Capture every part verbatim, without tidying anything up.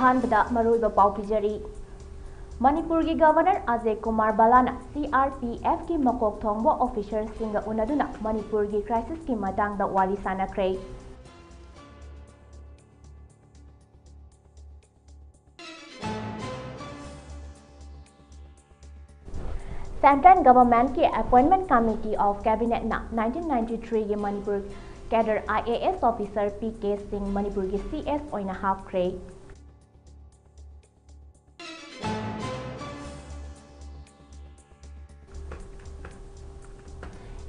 ꯑꯍꯥꯟꯕꯗ ꯃꯔꯨꯑꯣꯏꯕ ꯄꯥꯎ ꯄꯤꯖꯔꯤ꯫ ꯃꯅꯤꯄꯨꯔꯒꯤ governor Ajay Kumar ꯚꯜꯂꯥꯅ C R P ꯑꯦꯐꯀꯤ ꯃꯀꯣꯛ ꯊꯣꯡꯕ ꯑꯣꯐꯤꯁꯔꯁꯤꯡꯒ ꯎꯅꯗꯨꯅ ꯃꯅꯤꯄꯨꯔꯒꯤ ꯀ꯭ꯔꯥꯏꯁꯤꯁꯀꯤ ꯃꯇꯥꯡꯗ ꯋꯥꯔꯤ ꯁꯥꯅꯈ꯭ꯔꯦ꯫ Central Governmentꯀꯤ Appointment Committee of Cabinetꯅ nineteen ninety-threeꯒꯤ Manipur cadre I A S officer P K Singh ꯃꯅꯤꯄꯨꯔꯒꯤ C S ꯑꯣꯏꯅ ꯍꯥꯞꯈ꯭ꯔꯦ꯫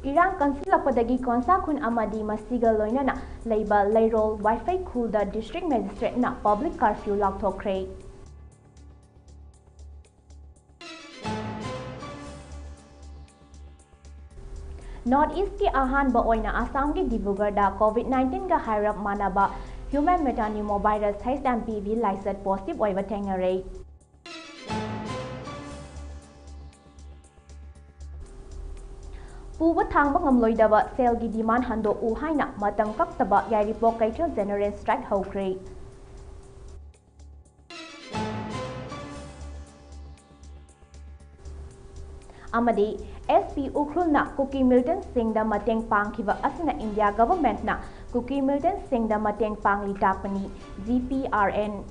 ꯏꯔꯥꯡ ꯀꯟꯁꯤꯜꯂꯛꯄꯗꯒꯤ ꯀꯣꯟꯁꯥ ꯈꯨꯟ ꯑꯃꯗꯤ ꯃꯁꯤꯒ ꯂꯣꯏꯅꯅ ꯂꯩꯕ ꯂꯩꯔꯣꯜ ꯋꯥꯏꯐꯩ ꯈꯨꯜꯗ district magistrateꯅ public curfew ꯂꯥꯎꯊꯣꯛꯈ꯭ꯔꯦ꯫ North Eastꯀꯤ ꯑꯍꯥꯟꯕ ꯑꯣꯏꯅ ꯑꯁꯥꯝꯒꯤ ꯗꯤꯕ꯭ꯔꯨꯒꯔꯗ COVID nineteenꯒ ꯍꯥꯏꯔꯞ ꯃꯥꯟꯅꯕ human metapneumovirus H M P V ꯂꯥꯏꯆꯠ positive ꯑꯣꯏꯕ ꯊꯦꯡꯅꯔꯦ꯫ ꯄꯨꯕ ꯊꯥꯡꯕ ꯉꯝꯂꯣꯏꯗꯕ ꯁꯦꯜꯒꯤ demand ꯍꯟꯗꯣꯛꯎ ꯍꯥꯏꯅ ꯃꯇꯝ ꯀꯛꯇꯕ ꯌꯥꯏꯔꯤꯄꯣꯛ ꯀꯩꯊꯦꯜ general strike ꯍꯧꯈ꯭ꯔꯦ꯫ ꯑꯃꯗꯤ S P ꯎꯈ꯭ꯔꯨꯜꯅ ꯀꯨꯀꯤ militantꯁꯤꯡꯗ ꯃꯇꯦꯡ ꯄꯥꯡꯈꯤꯕ ꯑꯁꯤꯅ India governmentꯅ ꯀꯨꯀꯤ militantꯁꯤꯡꯗ ꯃꯇꯦꯡ ꯄꯥꯡꯂꯤ ꯇꯥꯛꯄꯅꯤ, G P R N꯫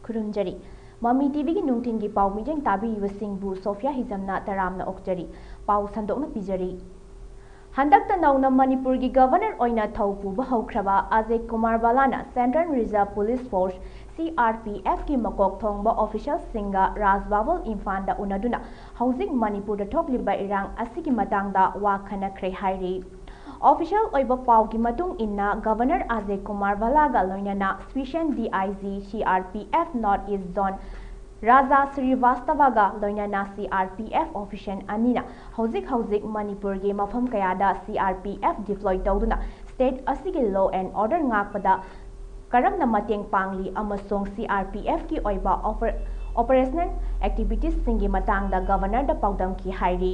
ꯈꯨꯔꯨꯝꯖꯔꯤ꯫ ꯃꯃꯤ ꯇꯤꯚꯤꯒꯤ ꯅꯨꯡꯊꯤꯜꯒꯤ ꯄꯥꯎ ꯃꯤꯠꯌꯦꯡ ꯇꯥꯕꯤꯔꯤꯕꯁꯤꯡꯕꯨ ꯁꯣꯐꯤꯌꯥ ꯍꯤꯖꯝꯅ ꯇꯔꯥꯝꯅ ꯑꯣꯛꯆꯔꯤ꯫ ꯄꯥꯎ ꯁꯟꯗꯣꯛꯅ ꯄꯤꯖꯔꯤ꯫ ꯍꯟꯗꯛꯇ ꯅꯧꯅ ꯃꯅꯤꯄꯨꯔꯒꯤ ꯒꯕꯔꯅꯔ ꯑꯣꯏꯅ ꯊꯧ ꯄꯨꯕ ꯍꯧꯈ꯭ꯔꯕ Ajay Kumar ꯚꯜꯂꯥꯅ Central Reserve Police Force, C R P Fꯀꯤ ꯃꯀꯣꯛ ꯊꯣꯡꯕ ꯑꯣꯐꯤꯁꯤꯌꯦꯜꯁꯤꯡꯒ ꯔꯥꯖ ꯚꯕꯟ ꯏꯝꯐꯥꯜꯗ ꯎꯅꯗꯨꯅ ꯍꯧꯖꯤꯛ ꯃꯅꯤꯄꯨꯔꯗ ꯊꯣꯛꯂꯤꯕ ꯏꯔꯥꯡ ꯑꯁꯤꯒꯤ ꯃꯇꯥꯡꯗ ꯋꯥ ꯈꯟꯅꯈ꯭ꯔꯦ ꯍꯥꯏꯔꯤ꯫ ꯑꯣꯐꯤꯁꯤꯌꯦꯜ ꯑꯣꯏꯕ ꯄꯥꯎꯒꯤ ꯃꯇꯨꯡ ꯏꯟꯅ, ꯒꯕꯔꯅꯔ ꯑꯖꯌ ꯀꯨꯃꯥꯔ ꯚꯜꯂꯥꯒ ꯂꯣꯏꯅꯅ Special D I G C R P F North East Zone ꯔꯥꯖꯥ ꯁ꯭ꯔꯤꯚꯥꯁꯇꯚꯥꯒ ꯂꯣꯏꯅꯅ C R P F official ꯑꯅꯤꯅ ꯍꯧꯖꯤꯛ ꯍꯧꯖꯤꯛ ꯃꯅꯤꯄꯨꯔꯒꯤ ꯃꯐꯝ ꯀꯌꯥꯗ C R P F deploy ꯇꯧꯗꯨꯅ state ꯑꯁꯤꯒꯤ law and order ꯉꯥꯛꯄꯗ ꯀꯔꯝꯅ ꯃꯇꯦꯡ ꯄꯥꯡꯂꯤ ꯑꯃꯁꯨꯡ C R P Fꯀꯤ ꯑꯣꯏꯕ offer-, ꯑꯣꯄꯔꯦꯁꯅꯦꯜ ꯑꯦꯛꯇꯤꯚꯤꯇꯤꯁꯁꯤꯡꯒꯤ ꯃꯇꯥꯡꯗ ꯒꯕꯔꯅꯔꯗ ꯄꯥꯎꯗꯝꯈꯤ ꯍꯥꯏꯔꯤ꯫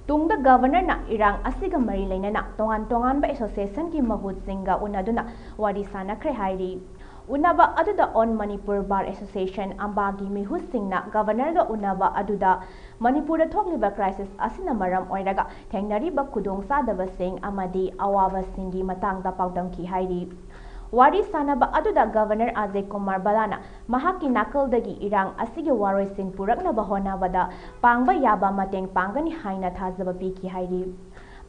ꯇꯨꯡꯗ ꯒꯕꯔꯅꯔꯅ ꯏꯔꯥꯡ ꯑꯁꯤꯒ ꯃꯔꯤ ꯂꯩꯅꯅ ꯇꯣꯉꯥꯟ ꯇꯣꯉꯥꯟꯕ ꯑꯦꯁꯣꯁꯤꯌꯦꯁꯟꯒꯤ ꯃꯍꯨꯠꯁꯤꯡꯒ ꯎꯅꯗꯨꯅ ꯋꯥꯔꯤ ꯁꯥꯅꯈ꯭ꯔꯦ ꯍꯥꯏꯔꯤ꯫ ꯎꯅꯕ ꯑꯗꯨꯗ ꯑꯣꯜ ꯃꯅꯤꯄꯨꯔ ꯕꯥꯔ ꯑꯦꯁꯣꯁꯤꯌꯦꯁꯟ, ꯑꯝꯕꯥꯒꯤ ꯃꯤꯍꯨꯠꯁꯤꯡꯅ ꯒꯕꯔꯅꯔꯒ ꯎꯅꯕ ꯑꯗꯨꯗ ꯃꯅꯤꯄꯨꯔꯗ ꯊꯣꯛꯂꯤꯕ ꯀ꯭ꯔꯥꯏꯁꯤꯁ ꯑꯁꯤꯅ ꯃꯔꯝ ꯑꯣꯏꯔꯒ ꯊꯦꯡꯅꯔꯤꯕ ꯈꯨꯗꯣꯡꯆꯥꯗꯕꯁꯤꯡ ꯑꯃꯗꯤ ꯑꯋꯥꯕꯁꯤꯡꯒꯤ ꯃꯇꯥꯡꯗ ꯄꯥꯎꯗꯝꯈꯤ ꯍꯥꯏꯔꯤ꯫ ꯋꯥꯔꯤ ꯁꯥꯅꯕ ꯑꯗꯨꯗ ꯒꯕꯔꯅꯔ ꯑꯖꯌ ꯀꯨꯃꯥꯔ ꯕꯂꯥꯅ ꯃꯍꯥꯛꯀꯤ ꯅꯥꯀꯜꯗꯒꯤ ꯏꯔꯥꯡ ꯑꯁꯤꯒꯤ ꯋꯥꯔꯣꯏꯁꯤꯟ ꯄꯨꯔꯛꯅꯕ ꯍꯣꯠꯅꯕꯗ ꯄꯥꯡꯕ ꯌꯥꯕ ꯃꯇꯦꯡ ꯄꯥꯡꯒꯅꯤ ꯍꯥꯏꯅ ꯊꯥꯖꯕ ꯄꯤꯈꯤ ꯍꯥꯏꯔꯤ꯫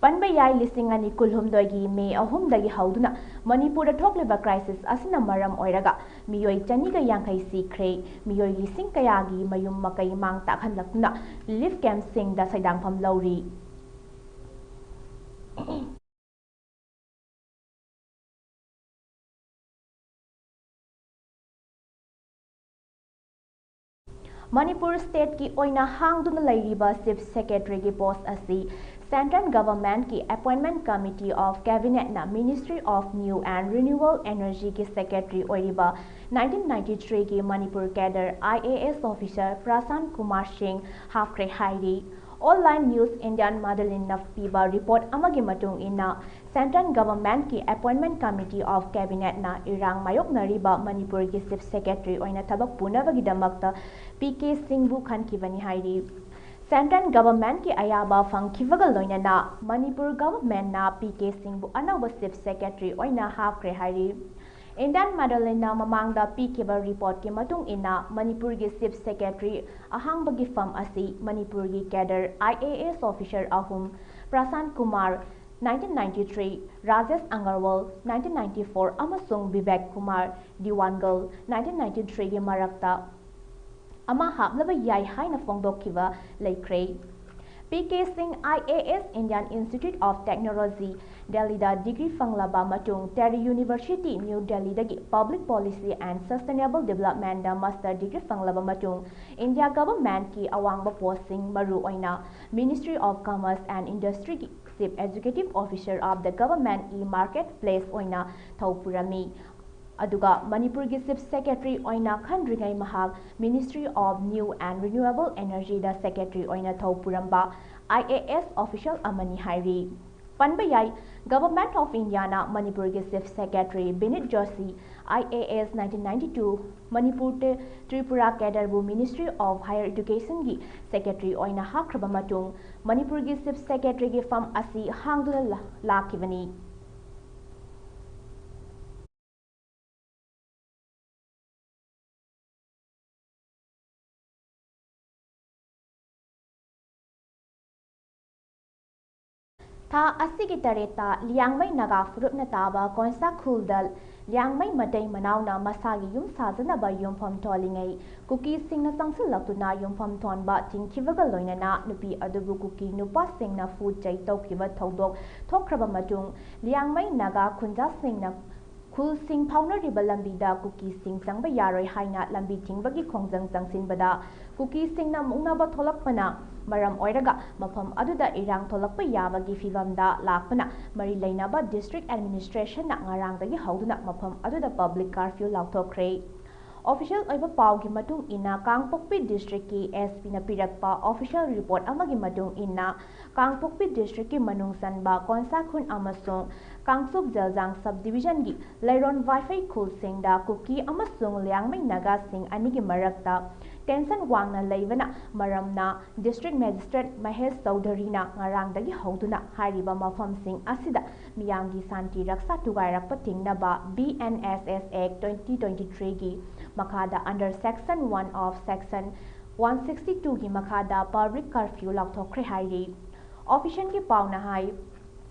ꯄꯟꯕ ꯌꯥꯏ, ꯂꯤꯁꯤꯡ ꯑꯅꯤ ꯀꯨꯟꯍꯨꯝꯗꯣꯏꯒꯤ ꯃꯦ ꯑꯍꯨꯝꯗꯒꯤ ꯍꯧꯗꯨꯅ ꯃꯅꯤꯄꯨꯔꯗ ꯊꯣꯛꯂꯤꯕ ꯀ꯭ꯔꯥꯏꯁꯤꯁ ꯑꯁꯤꯅ ꯃꯔꯝ ꯑꯣꯏꯔꯒ ꯃꯤꯑꯣꯏ ꯆꯅꯤꯒ ꯌꯥꯡꯈꯩ ꯁꯤꯈ꯭ꯔꯦ, ꯃꯤꯑꯣꯏ ꯂꯤꯁꯤꯡ ꯀꯌꯥꯒꯤ ꯃꯌꯨꯝ ꯃꯀꯩ ꯃꯥꯡ ꯇꯥꯛꯍꯜꯂꯛꯇꯨꯅ ꯔꯤꯂꯤꯐ ꯀꯦꯝꯞꯁꯤꯡꯗ ꯁꯩꯗꯥꯡꯐꯝ ꯂꯧꯔꯤ꯫ ꯃꯅꯤꯄꯨꯔ ꯁ꯭ꯇꯦꯠꯀꯤ ꯑꯣꯏꯅ ꯍꯥꯡꯗꯨꯅ ꯂꯩꯔꯤꯕ ꯆꯤꯐ ꯁꯦꯀ꯭ꯔꯦꯇꯔꯤꯒꯤ ꯄꯣꯁ ꯑꯁꯤ ꯁꯦꯟꯇ꯭ꯔꯦꯜ ꯒꯚꯔꯟꯃꯦꯟꯠꯀꯤ ꯑꯦꯄꯣꯏꯟꯠꯃꯦꯟꯠ ꯀꯃꯤꯇꯤ ꯑꯣꯐ ꯀꯦꯕꯤꯅꯦꯠꯅ Ministry of New and Renewable Energyꯒꯤ ꯁꯦꯀ꯭ꯔꯦꯇꯔꯤ ꯑꯣꯏꯔꯤꯕ ꯅꯥꯏꯟꯇꯤꯟ ꯅꯥꯏꯟꯇꯤ ꯊ꯭ꯔꯤꯒꯤ Manipur cadre I A S officer Prashant Kumar Singh ꯍꯥꯞꯈ꯭ꯔꯦ ꯍꯥꯏꯔꯤ꯫ ꯑꯣꯟꯂꯥꯏꯟ ꯅ꯭ꯌꯨꯁ ꯏꯟꯗꯤꯌꯥꯟ ꯃꯗꯂꯤꯟꯅ ꯄꯤꯕ ꯔꯤꯄꯣꯔꯠ ꯑꯃꯒꯤ ꯃꯇꯨꯡ ꯏꯟꯅ, ꯁꯦꯟꯇ꯭ꯔꯦꯜ ꯒꯚꯔꯟꯃꯦꯟꯠꯀꯤ ꯑꯦꯄꯣꯏꯟꯠꯃꯦꯟꯠ ꯀꯃꯤꯇꯤ ꯑꯣꯐ ꯀꯦꯕꯤꯅꯦꯠꯅ ꯏꯔꯥꯡ ꯃꯥꯌꯣꯛꯅꯔꯤꯕ ꯃꯅꯤꯄꯨꯔꯒꯤ ꯆꯤꯐ ꯁꯦꯀ꯭ꯔꯦꯇꯔꯤ ꯑꯣꯏꯅ ꯊꯕꯛ ꯄꯨꯅꯕꯒꯤꯗꯃꯛꯇ ꯄꯤ ꯀꯦ ꯁꯤꯡꯕꯨ ꯈꯟꯈꯤꯕꯅꯤ ꯍꯥꯏꯔꯤ꯫ ꯁꯦꯟꯇ꯭ꯔꯦꯜ ꯒꯚꯔꯟꯃꯦꯟꯠꯀꯤ ꯑꯌꯥꯕ ꯐꯪꯈꯤꯕꯒ ꯂꯣꯏꯅꯅ ꯃꯅꯤꯄꯨꯔ ꯒꯚꯔꯟꯃꯦꯟꯠꯅ ꯄꯤ ꯀꯦ ꯁꯤꯡꯕꯨ ꯑꯅꯧꯕ ꯆꯤꯐ ꯁꯦꯀ꯭ꯔꯦꯇꯔꯤ ꯑꯣꯏꯅ ꯍꯥꯞꯈ꯭ꯔꯦ ꯍꯥꯏꯔꯤ꯫ ꯏꯟꯗꯤꯌꯥꯟ ꯃꯗꯂꯤꯟꯅ ꯃꯃꯥꯡꯗ ꯄꯤꯈꯤꯕ ꯔꯤꯄꯣꯔꯠꯀꯤ ꯃꯇꯨꯡ ꯏꯟꯅ, ꯃꯅꯤꯄꯨꯔꯒꯤ ꯆꯤꯐ ꯁꯦꯀ꯭ꯔꯦꯇꯔꯤ ꯑꯍꯥꯡꯕꯒꯤ ꯐꯝ ꯑꯁꯤ ꯃꯅꯤꯄꯨꯔꯒꯤ cadre I A S officer ꯑꯍꯨꯝ, Prashant Kumar, nineteen ninety three, Rajesh Agarwal, nineteen ninety four, ꯑꯃꯁꯨꯡ ꯕꯤꯕꯦꯛ ꯀꯨꯃꯥꯔ, ꯗꯤꯋꯥꯟꯒꯜ, ꯅꯥꯏꯟꯇꯤꯟ ꯅꯥꯏꯟꯇꯤ ꯊ꯭ꯔꯤꯒꯤ ꯃꯔꯛꯇ ꯑꯃ ꯍꯥꯞꯂꯕ ꯌꯥꯏ ꯍꯥꯏꯅ ꯐꯣꯡꯗꯣꯛꯈꯤꯕ ꯂꯩꯈ꯭ꯔꯦ꯫ P K Singh I A S, Indian Institute of Technology, ꯗꯦꯜꯂꯤꯗ ꯗꯤꯒ꯭ꯔꯤ ꯐꯪꯂꯕ ꯃꯇꯨꯡ, ꯇꯦꯔꯤ ꯌꯨꯅꯤꯚꯔꯁꯤꯇꯤ, ꯅ꯭ꯌꯨ ꯗꯦꯜꯂꯤꯗꯒꯤ Public Policy and Sustainable Developmentꯗ ꯃꯥꯁꯇꯔ ꯗꯤꯒ꯭ꯔꯤ ꯐꯪꯂꯕ ꯃꯇꯨꯡ, ꯏꯟꯗꯤꯌꯥ ꯒꯚꯔꯟꯃꯦꯟꯠꯀꯤ ꯑꯋꯥꯡꯕ ꯄꯣꯁꯁꯤꯡ, ꯃꯔꯨꯑꯣꯏꯅ Ministry of Commerce and Industryꯒꯤ Chief Executive Officer of the Government E-Marketplace ꯑꯣꯏꯅ ꯊꯧ ꯄꯨꯔꯝꯃꯤ꯫ ꯑꯗꯨꯒ ꯃꯅꯤꯄꯨꯔꯒꯤ Chief Secretary ꯑꯣꯏꯅ ꯈꯟꯗ꯭ꯔꯤꯉꯩ ꯃꯍꯥꯛ Ministry of New and Renewable Energy the Secretary ꯑꯣꯏꯅ ꯊꯧ ꯄꯨꯔꯝꯕ I A S official ꯑꯃꯅꯤ ꯍꯥꯏꯔꯤ꯫ ꯄꯟꯕ ꯌꯥꯏ, Government of India ꯅ ꯃꯅꯤꯄꯨꯔꯒꯤ Chief Secretary ꯕꯤꯅꯤꯠ Joshi, I A S, nineteen ninety two, Manipur ꯇ-, ꯇ꯭ꯔꯤꯄꯨꯔꯥ cadre ꯕꯨ Ministry of Higher Education ꯒꯤ Secretary ꯑꯣꯏꯅ ꯍꯥꯞꯈ꯭ꯔꯕ ꯃꯇꯨꯡ, ꯃꯅꯤꯄꯨꯔꯒꯤ Chief Secretary ꯒꯤ ꯐꯝ ꯑꯁꯤ ꯍꯥꯡꯗꯨꯅ ꯂꯥ-, ꯂꯥꯛꯈꯤꯕꯅꯤ꯫ ꯊꯥ ꯑꯁꯤꯒꯤ ꯇꯔꯦꯠꯇ ꯂꯤꯌꯥꯡꯃꯩ ꯅꯥꯒꯥ ꯐꯨꯔꯨꯞꯅ ꯇꯥꯕ ꯀꯣꯟꯁꯥ ꯈꯨꯜꯗ ꯂꯤꯌꯥꯡꯃꯩ ꯃꯇꯩ ꯃꯅꯥꯎꯅ ꯃꯁꯥꯒꯤ ꯌꯨꯝ ꯁꯥꯖꯅꯕ ꯌꯨꯝꯐꯝ ꯊꯣꯜꯂꯤꯉꯩ, ꯀꯨꯀꯤꯁꯤꯡꯅ ꯆꯪꯁꯤꯜꯂꯛꯇꯨꯅ ꯌꯨꯝꯐꯝ ꯊꯣꯟꯕ ꯊꯤꯡꯈꯤꯕꯒ ꯂꯣꯏꯅꯅ ꯅꯨꯄꯤ ꯑꯗꯨꯕꯨ ꯀꯨꯀꯤ ꯅꯨꯄꯥꯁꯤꯡꯅ ꯐꯨ ꯆꯩ ꯇꯧꯈꯤꯕ ꯊꯧꯗꯣꯛ ꯊꯣꯛꯈ꯭ꯔꯕ ꯃꯇꯨꯡ, ꯂꯤꯌꯥꯡꯃꯩ ꯅꯥꯒꯥ ꯈꯨꯟꯖꯥꯁꯤꯡꯅ ꯈꯨꯜꯁꯤꯡ ꯐꯥꯎꯅꯔꯤꯕ ꯂꯝꯕꯤꯗ ꯀꯨꯀꯤꯁꯤꯡ ꯆꯪꯕ ꯌꯥꯔꯣꯏ ꯍꯥꯏꯅ ꯂꯝꯕꯤ ꯊꯤꯡꯕꯒꯤ ꯈꯣꯡꯖꯪ ꯆꯪꯁꯤꯟꯕꯗ, ꯀꯨꯀꯤꯁꯤꯡꯅ ꯃꯨꯛꯅꯕ ꯊꯣꯛꯂꯛꯄꯅ ꯃꯔꯝ ꯑꯣꯏꯔꯒ ꯃꯐꯝ ꯑꯗꯨꯗ ꯏꯔꯥꯡ ꯊꯣꯛꯂꯛꯄ ꯌꯥꯕꯒꯤ ꯐꯤꯚꯝꯗ ꯂꯥꯛꯄꯅ ꯃꯔꯤ ꯂꯩꯅꯕ District Administration ꯅ ꯉꯔꯥꯡꯗꯒꯤ ꯍꯧꯗꯨꯅ ꯃꯐꯝ ꯑꯗꯨꯗ public curfew ꯂꯥꯎꯊꯣꯛꯈ꯭ꯔꯦ꯫ Official ꯑꯣꯏꯕ ꯄꯥꯎꯒꯤ ꯃꯇꯨꯡ ꯏꯟꯅ, ꯀꯥꯡꯄꯣꯛꯄꯤ District ꯀꯤ S P ꯅ ꯄꯤꯔꯛꯄ official report ꯑꯃꯒꯤ ꯃꯇꯨꯡ ꯏꯟꯅ, ꯀꯥꯡꯄꯣꯛꯄꯤ District ꯀꯤ ꯃꯅꯨꯡ ꯆꯟꯕ ꯀꯣꯟꯁꯥꯈꯨꯟ ꯑꯃꯁꯨꯡ ꯀꯥꯡꯆꯨꯞ ꯖꯦꯜꯖꯥꯡ Sub Division ꯒꯤ ꯂꯩꯔꯣꯟ ꯋꯥꯏꯐꯩ ꯈꯨꯜꯁꯤꯡꯗ ꯀꯨꯀꯤ ꯑꯃꯁꯨꯡ ꯂꯤꯌꯥꯡꯃꯩ ꯅꯥꯒꯥꯁꯤꯡ ꯑꯅꯤꯒꯤ ꯃꯔꯛꯇ tension ꯋꯥꯡꯅ ꯂꯩꯕꯅ ꯃꯔꯝꯅ District Magistrate ꯃꯍꯦꯁ ꯆꯧꯙꯔꯤꯅ ꯉꯔꯥꯡꯗꯒꯤ ꯍꯧꯗꯨꯅ ꯍꯥꯏꯔꯤꯕ ꯃꯐꯝꯁꯤꯡ ꯑꯁꯤꯗ ꯃꯤꯌꯥꯝꯒꯤ ꯁꯥꯟꯇꯤ ꯔꯛꯁꯥ ꯊꯨꯒꯥꯏꯔꯛꯄ ꯊꯤꯡꯅꯕ B N S S Act twenty twenty-three ꯒꯤ ꯃꯈꯥꯗ under section one of section one sixty two ꯒꯤ ꯃꯈꯥꯗ public curfew ꯂꯥꯎꯊꯣꯛꯈ꯭ꯔꯦ ꯍꯥꯏꯔꯤ꯫ Official ꯒꯤ ꯄꯥꯎꯅ ꯍꯥꯏ,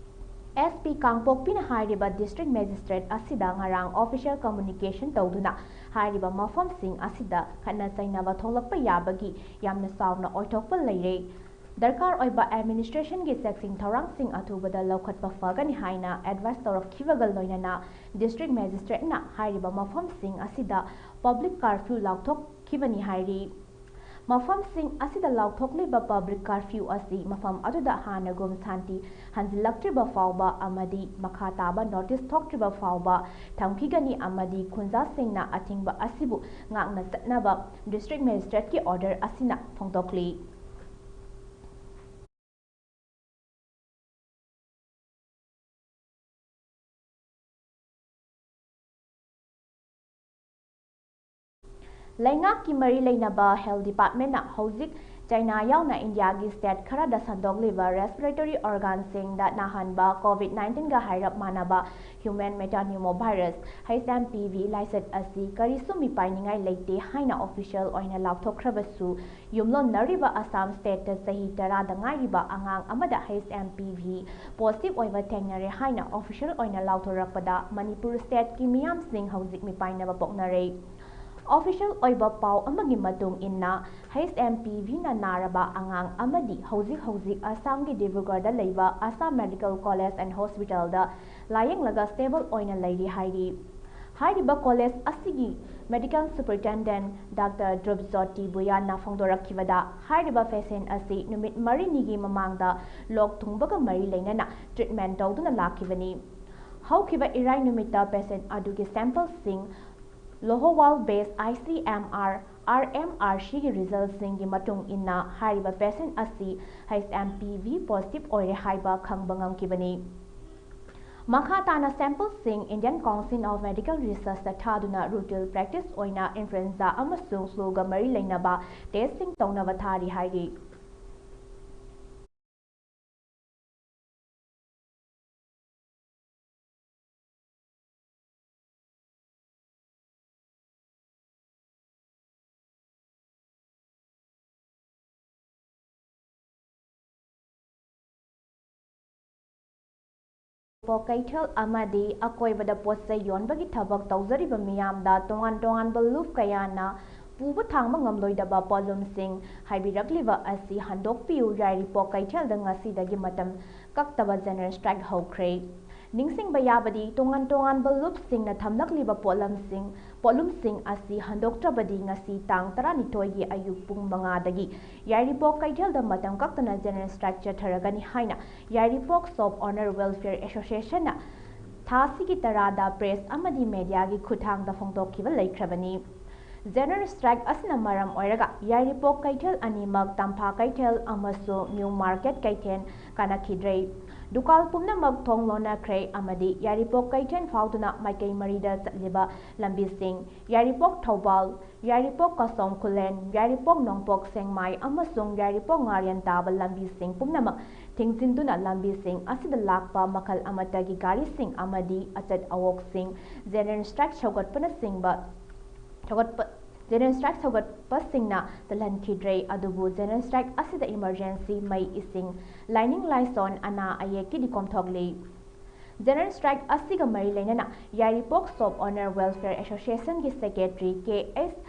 S P ꯀꯥꯡꯄꯣꯛꯄꯤꯅ ꯍꯥꯏꯔꯤꯕ District Magistrate ꯑꯁꯤꯗ ꯉꯔꯥꯡ official communication ꯇꯧꯗꯨꯅ ꯍꯥꯏꯔꯤꯕ ꯃꯐꯝꯁꯤꯡ ꯑꯁꯤꯗ ꯈꯠꯅ ꯆꯩꯅꯕ ꯊꯣꯛꯂꯛꯄ ꯌꯥꯕꯒꯤ ꯌꯥꯝꯅ ꯆꯥꯎꯅ ꯑꯣꯏꯊꯣꯛꯄ ꯂꯩꯔꯦ꯫ ꯗꯔꯀꯥꯔ ꯑꯣꯏꯕ administration ꯒꯤ ꯆꯦꯛꯁꯤꯟ ꯊꯧꯔꯥꯡꯁꯤꯡ ꯑꯊꯨꯕꯗ ꯂꯧꯈꯠꯄ ꯐꯒꯅꯤ ꯍꯥꯏꯅ advice ꯇꯧꯔꯛꯈꯤꯕꯒ ꯂꯣꯏꯅꯅ District Magistrate ꯅ ꯍꯥꯏꯔꯤꯕ ꯃꯐꯝꯁꯤꯡ ꯑꯁꯤꯗ public curfew ꯂꯥꯎꯊꯣꯛꯈꯤꯕꯅꯤ ꯍꯥꯏꯔꯤ꯫ ꯃꯐꯝꯁꯤꯡ ꯑꯁꯤꯗ ꯂꯥꯎꯊꯣꯛꯂꯤꯕ public curfew ꯑꯁꯤ ꯃꯐꯝ ꯑꯗꯨꯗ ꯍꯥꯟꯅꯒꯨꯝ ꯁꯥꯟꯇꯤ ꯍꯟꯖꯤꯜꯂꯛꯇ꯭ꯔꯤꯕ ꯐꯥꯎꯕ ꯑꯃꯗꯤ ꯃꯈꯥ ꯇꯥꯕ notice ꯊꯣꯛꯇ꯭ꯔꯤꯕ ꯐꯥꯎꯕ ꯊꯝꯈꯤꯒꯅꯤ ꯑꯃꯗꯤ ꯈꯨꯟꯖꯥꯁꯤꯡꯅ ꯑꯊꯤꯡꯕ ꯑꯁꯤꯕꯨ ꯉꯥꯛꯅ ꯆꯠꯅꯕ district magistrateꯀꯤ order ꯑꯁꯤꯅ ꯐꯣꯡꯗꯣꯛꯂꯤ꯫ ꯂꯩꯉꯥꯛꯀꯤ ꯃꯔꯤ ꯂꯩꯅꯕ health departmentꯅ ꯍꯧꯖꯤꯛ ꯆꯥꯏꯅꯥ ꯌꯥꯎꯅ ꯏꯟꯗꯤꯌꯥꯒꯤ state ꯈꯔꯗ ꯁꯟꯗꯣꯛꯂꯤꯕ respiratory organꯁꯤꯡꯗ ꯅꯥꯍꯟꯕ COVID nineteenꯒ ꯍꯥꯏꯔꯞ ꯃꯥꯟꯅꯕ human metapneumovirus, H M P V, ꯂꯥꯏꯆꯠ ꯑꯁꯤ ꯀꯔꯤꯁꯨ ꯃꯤꯄꯥꯏꯅꯤꯡꯉꯥꯏ ꯂꯩꯇꯦ ꯍꯥꯏꯅ official ꯑꯣꯏꯅ ꯂꯥꯎꯊꯣꯛꯈ꯭ꯔꯕꯁꯨ, ꯌꯨꯝꯂꯣꯟꯅꯔꯤꯕ ꯑꯁꯥꯝ stateꯇ ꯆꯍꯤ ꯇꯔꯥꯗ ꯉꯥꯏꯔꯤꯕ ꯑꯉꯥꯡ ꯑꯃꯗ H M P V positive ꯑꯣꯏꯕ ꯊꯦꯡꯅꯔꯦ ꯍꯥꯏꯅ official ꯑꯣꯏꯅ ꯂꯥꯎꯊꯣꯔꯛꯄꯗ ꯃꯅꯤꯄꯨꯔ stateꯀꯤ ꯃꯤꯌꯥꯝꯁꯤꯡ ꯍꯧꯖꯤꯛ ꯃꯤꯄꯥꯏꯅꯕ ꯄꯣꯛꯅꯔꯦ꯫ Official ꯑꯣꯏꯕ ꯄꯥꯎ ꯑꯃꯒꯤ ꯃꯇꯨꯡ ꯏꯟꯅ, H M P Vꯅ ꯅꯥꯔꯕ ꯑꯉꯥꯡ ꯑꯃꯗꯤ ꯍꯧꯖꯤꯛ ꯍꯧꯖꯤꯛ ꯑꯁꯥꯝꯒꯤ ꯗꯤꯕ꯭ꯔꯨꯒꯔꯗ ꯂꯩꯕ Assam Medical College and Hospitalꯗ ꯂꯥꯌꯦꯡꯂꯒ stable ꯑꯣꯏꯅ ꯂꯩꯔꯤ ꯍꯥꯏꯔꯤ꯫ ꯍꯥꯏꯔꯤꯕ college ꯑꯁꯤꯒꯤ medical superintendent Doctor Dhruv Jyoti Bhuyanꯅ ꯐꯣꯡꯗꯣꯔꯛꯈꯤꯕꯗ, ꯍꯥꯏꯔꯤꯕ patient ꯑꯁꯤ ꯅꯨꯃꯤꯠ ꯃꯔꯤꯅꯤꯒꯤ ꯃꯃꯥꯡꯗ ꯂꯣꯛ ꯊꯨꯡꯕꯒ ꯃꯔꯤ ꯂꯩꯅꯅ treatment ꯇꯧꯗꯨꯅ ꯂꯥꯛꯈꯤꯕꯅꯤ꯫ ꯍꯧꯈꯤꯕ ꯏꯔꯥꯏ ꯅꯨꯃꯤꯠꯇ patient ꯑꯗꯨꯒꯤ sampleꯁꯤꯡ Lohowal based I C M R R M R Cꯒꯤ resultꯁꯤꯡꯒꯤ ꯃꯇꯨꯡ ꯏꯟꯅ ꯍꯥꯏꯔꯤꯕ patient ꯑꯁꯤ H M P V positive ꯑꯣꯏꯔꯦ ꯍꯥꯏꯕ ꯈꯪꯕ ꯉꯝꯈꯤꯕꯅꯤ꯫ ꯃꯈꯥ ꯇꯥꯅ sampleꯁꯤꯡ Indian Council of Medical Researchꯇ ꯊꯥꯗꯨꯅ routine practice ꯑꯣꯏꯅ influenza ꯑꯃꯁꯨꯡ fluꯒ ꯃꯔꯤ ꯂꯩꯅꯕ testꯁꯤꯡ ꯇꯧꯅꯕ ꯊꯥꯔꯤ ꯍꯥꯏꯔꯤ꯫ ꯄꯣꯠ ꯀꯩꯊꯦꯜ ꯑꯃꯗꯤ ꯑꯀꯣꯏꯕꯗ ꯄꯣꯠ ꯆꯩ ꯌꯣꯟꯕꯒꯤ ꯊꯕꯛ ꯇꯧꯖꯔꯤꯕ ꯃꯤꯌꯥꯝꯗ ꯇꯣꯉꯥꯟ ꯇꯣꯉꯥꯟꯕ ꯂꯨꯞ ꯀꯌꯥꯅ ꯄꯨꯕ ꯊꯥꯡꯕ ꯉꯝꯂꯣꯏꯗꯕ ꯄꯣꯠꯂꯨꯝꯁꯤꯡ ꯍꯥꯏꯕꯤꯔꯛꯂꯤꯕ ꯑꯁꯤ ꯍꯟꯗꯣꯛꯄꯤꯌꯨ꯫ ꯌꯥꯏꯔꯤꯄꯣꯛ ꯀꯩꯊꯦꯜꯗ ꯉꯁꯤꯗꯒꯤ ꯃꯇꯝ ꯀꯛꯇꯕ general strike ꯍꯧꯈ꯭ꯔꯦ꯫ ꯅꯤꯡꯁꯤꯡꯕ ꯌꯥꯕꯗꯤ, ꯇꯣꯉꯥꯟ ꯇꯣꯉꯥꯟꯕ ꯂꯨꯞꯁꯤꯡꯅ ꯊꯝꯂꯛꯂꯤꯕ ꯄꯣꯠꯂꯝꯁꯤꯡ ꯄꯣꯠꯂꯨꯝꯁꯤꯡ ꯑꯁꯤ ꯍꯟꯗꯣꯛꯇ꯭ꯔꯕꯗꯤ ꯉꯁꯤ ꯇꯥꯡ ꯇꯔꯥꯅꯤꯊꯣꯏꯒꯤ ꯑꯌꯨꯛ ꯄꯨꯡ ꯃꯉꯥꯗꯒꯤ ꯌꯥꯏꯔꯤꯄꯣꯛ ꯀꯩꯊꯦꯜꯗ ꯃꯇꯝ ꯀꯛꯇꯅ ꯖꯦꯅꯔꯦꯜ ꯁ꯭ꯇ꯭ꯔꯥꯏꯛ ꯆꯠꯊꯔꯒꯅꯤ ꯍꯥꯏꯅ ꯌꯥꯏꯔꯤꯄꯣꯛ ꯁꯣꯞ ꯑꯣꯅꯔ ꯋꯦꯜꯐꯤꯌꯔ ꯑꯦꯁꯣꯁꯤꯌꯦꯁꯟꯅ ꯊꯥ ꯑꯁꯤꯒꯤ ꯇꯔꯥꯗ ꯄ꯭ꯔꯦꯁ ꯑꯃꯗꯤ ꯃꯦꯗꯤꯌꯥꯒꯤ ꯈꯨꯠꯊꯥꯡꯗ ꯐꯣꯡꯗꯣꯛꯈꯤꯕ ꯂꯩꯈ꯭ꯔꯕꯅꯤ꯫ ꯖꯦꯅꯔꯦꯜ ꯁ꯭ꯇ꯭ꯔꯥꯏꯛ ꯑꯁꯤꯅ ꯃꯔꯝ ꯑꯣꯏꯔꯒ ꯌꯥꯏꯔꯤꯄꯣꯛ ꯀꯩꯊꯦꯜ ꯑꯅꯤꯃꯛ ꯇꯝꯐꯥ ꯀꯩꯊꯦꯜ ꯑꯃꯁꯨꯡ ꯅ꯭ꯌꯨ ꯃꯥꯔꯀꯦꯠ ꯀꯩꯊꯦꯜ ꯀꯥꯅꯈꯤꯗ꯭ꯔꯦ꯫ ꯗꯨꯀꯥꯟ ꯄꯨꯝꯅꯃꯛ ꯊꯣꯡ ꯂꯣꯟꯅꯈ꯭ꯔꯦ ꯑꯃꯗꯤ ꯌꯥꯏꯔꯤꯄꯣꯛ ꯀꯩꯊꯦꯜ ꯐꯥꯎꯗꯨꯅ ꯃꯥꯏꯀꯩ ꯃꯔꯤꯗ ꯆꯠꯂꯤꯕ ꯂꯝꯕꯤꯁꯤꯡ, ꯌꯥꯏꯔꯤꯄꯣꯛ ꯊꯧꯕꯥꯜ, ꯌꯥꯏꯔꯤꯄꯣꯛ ꯀꯁꯣꯝ ꯈꯨꯂꯦꯟ, ꯌꯥꯏꯔꯤꯄꯣꯛ ꯅꯣꯡꯄꯣꯛ ꯁꯦꯡꯃꯥꯏ ꯑꯃꯁꯨꯡ ꯌꯥꯏꯔꯤꯄꯣꯛ ꯉꯥꯔꯦꯟ ꯇꯥꯕ ꯂꯝꯕꯤꯁꯤꯡ ꯄꯨꯝꯅꯃꯛ ꯊꯤꯡꯖꯤꯟꯗꯨꯅ ꯂꯝꯕꯤꯁꯤꯡ ꯑꯁꯤꯗ ꯂꯥꯛꯄ ꯃꯈꯜ ꯑꯃꯠꯇꯒꯤ ꯒꯥꯔꯤꯁꯤꯡ ꯑꯃꯗꯤ ꯑꯆꯠ ꯑꯋꯣꯛꯁꯤꯡ ꯖꯦꯅꯔꯦꯜ ꯁ꯭ꯇ꯭ꯔꯥꯏꯛ ꯁꯧꯒꯠꯄꯅꯆꯤꯡꯕ ꯁꯧꯒꯠꯄ ꯖꯦꯅꯔꯦꯜ ꯁ꯭ꯇ꯭ꯔꯥꯏꯛ ꯁꯧꯒꯠꯄꯁꯤꯡꯅ ꯆꯜꯍꯟꯈꯤꯗ꯭ꯔꯦ꯫ ꯑꯗꯨꯕꯨ ꯖꯦꯅꯔꯦꯜ ꯁ꯭ꯇ꯭ꯔꯥꯏꯛ ꯑꯁꯤꯗ ꯏꯃꯔꯖꯦꯟꯁꯤ, ꯃꯩ, ꯏꯁꯤꯡ, ꯂꯥꯏꯅꯤꯡ ꯂꯥꯏꯁꯣꯟ, ꯑꯅꯥ ꯑꯌꯦꯛꯀꯤꯗꯤ ꯀꯣꯝꯊꯣꯛꯂꯤ꯫ ꯖꯦꯅꯔꯦꯜ ꯁ꯭ꯇ꯭ꯔꯥꯏꯛ ꯑꯁꯤꯒ ꯃꯔꯤ ꯂꯩꯅꯅ ꯌꯥꯏꯔꯤꯄꯣꯛ ꯁꯣꯞ ꯑꯣꯅꯔ ꯋꯦꯜꯐꯤꯌꯔ ꯑꯦꯁꯣꯁꯤꯌꯦꯁꯟꯒꯤ ꯁꯦꯀ꯭ꯔꯦꯇꯔꯤ ꯀꯦ ꯑꯦꯁ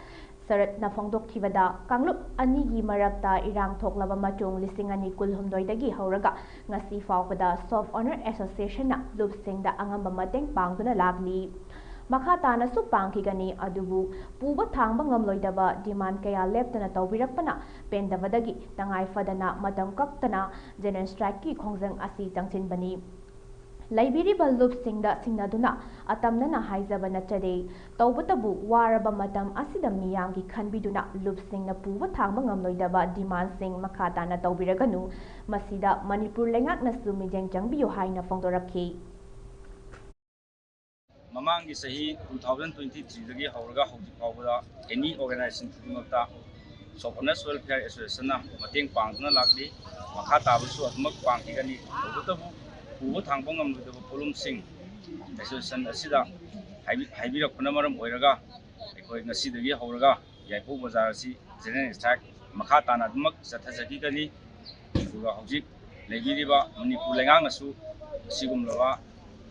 ꯁꯔꯠꯅ ꯐꯣꯡꯗꯣꯛꯈꯤꯕꯗ, ꯀꯥꯡꯂꯨꯞ ꯑꯅꯤꯒꯤ ꯃꯔꯛꯇ ꯏꯔꯥꯡ ꯊꯣꯛꯂꯕ ꯃꯇꯨꯡ ꯂꯤꯁꯤꯡ ꯑꯅꯤ ꯀꯨꯟꯍꯨꯝꯗꯣꯏꯗꯒꯤ ꯍꯧꯔꯒ ꯉꯁꯤ ꯐꯥꯎꯕꯗ ꯁꯣꯞ ꯑꯣꯅꯔ ꯑꯦꯁꯣꯁꯤꯌꯦꯁꯟꯅ ꯂꯨꯞꯁꯤꯡꯗ ꯑꯉꯝꯕ ꯃꯇꯦꯡ ꯄꯥꯡꯗꯨꯅ ꯂꯥꯛꯂꯤ꯫ ꯃꯈꯥ ꯇꯥꯅꯁꯨ ꯄꯥꯡꯈꯤꯒꯅꯤ꯫ ꯑꯗꯨꯕꯨ ꯄꯨꯕ ꯊꯥꯡꯕ ꯉꯝꯂꯣꯏꯗꯕ ꯗꯤꯃꯥꯟ ꯀꯌꯥ ꯂꯦꯞꯇꯅ ꯇꯧꯕꯤꯔꯛꯄꯅ ꯄꯦꯟꯗꯕꯗꯒꯤ ꯇꯉꯥꯏ ꯐꯗꯅ ꯃꯇꯝ ꯀꯛꯇꯅ ꯖꯦꯅꯔꯦꯜ ꯁ꯭ꯇ꯭ꯔꯥꯏꯛꯀꯤ ꯈꯣꯡꯖꯪ ꯑꯁꯤ ꯆꯪꯁꯤꯟꯕꯅꯤ꯫ ꯂꯩꯕꯤꯔꯤꯕ ꯂꯨꯞꯁꯤꯡꯗ ꯁꯤꯡꯅꯗꯨꯅ ꯑꯇꯝꯅꯅ ꯍꯥꯏꯖꯕ ꯅꯠꯆꯗꯦ꯫ ꯇꯧꯕꯇꯕꯨ ꯋꯥꯔꯕ ꯃꯇꯝ ꯑꯁꯤꯗ ꯃꯤꯌꯥꯝꯒꯤ ꯈꯟꯕꯤꯗꯨꯅ ꯂꯨꯞꯁꯤꯡꯅ ꯄꯨꯕ ꯊꯥꯡꯕ ꯉꯝꯂꯣꯏꯗꯕ ꯗꯤꯃꯥꯟꯁꯤꯡ ꯃꯈꯥ ꯇꯥꯅ ꯇꯧꯕꯤꯔꯒꯅꯨ꯫ ꯃꯁꯤꯗ ꯃꯅꯤꯄꯨꯔ ꯂꯩꯉꯥꯛꯅꯁꯨ ꯃꯤꯠꯌꯦꯡ ꯆꯪꯕꯤꯌꯨ ꯍꯥꯏꯅ ꯐꯣꯡꯗꯣꯔꯛꯈꯤ꯫ ꯃꯃꯥꯡꯒꯤ ꯆꯍꯤ two thousand twenty threeꯗꯒꯤ ꯍꯧꯔꯒ ꯍꯧꯖꯤꯛ ꯐꯥꯎꯕꯗ ꯑꯦꯅꯤ ꯑꯣꯔꯒꯅꯥꯏꯖꯦꯁꯟ ꯈꯨꯗꯤꯡꯃꯛꯇ ꯁꯣꯞ ꯑꯣꯅꯔꯁ ꯋꯦꯜꯐꯤꯌꯔ ꯑꯦꯁꯣꯁꯤꯌꯦꯁꯟꯅ ꯃꯇꯦꯡ ꯄꯥꯡꯗꯨꯅ ꯂꯥꯛꯂꯤ꯫ ꯃꯈꯥ ꯇꯥꯕꯁꯨ ꯑꯗꯨꯃꯛ ꯄꯥꯡꯈꯤꯒꯅꯤ꯫ ꯇꯧꯕꯇꯕꯨ ꯄꯨꯕ ꯊꯥꯡꯕ ꯉꯝꯂꯣꯏꯗꯕ ꯄꯣꯠꯂꯨꯝꯁꯤꯡ ꯑꯦꯁꯣꯁꯤꯌꯦꯁꯟ ꯑꯁꯤꯗ ꯍꯥꯏꯕꯤ-, ꯍꯥꯏꯕꯤꯔꯛꯄꯅ ꯃꯔꯝ ꯑꯣꯏꯔꯒ ꯑꯩꯈꯣꯏ ꯉꯁꯤꯗꯒꯤ ꯍꯧꯔꯒ ꯌꯥꯏꯄꯣꯛ ꯕꯖꯥꯔ ꯑꯁꯤ ꯖꯦꯅꯔꯦꯜ ꯁ꯭ꯇ꯭ꯔꯥꯏꯛ ꯃꯈꯥ ꯇꯥꯅ ꯑꯗꯨꯃꯛ ꯆꯠꯊꯖꯈꯤꯒꯅꯤ꯫ ꯑꯗꯨꯒ ꯍꯧꯖꯤꯛ ꯂꯩꯕꯤꯔꯤꯕ ꯃꯅꯤꯄꯨꯔ ꯂꯩꯉꯥꯛꯅꯁꯨ ꯑꯁꯤꯒꯨꯝꯂꯕ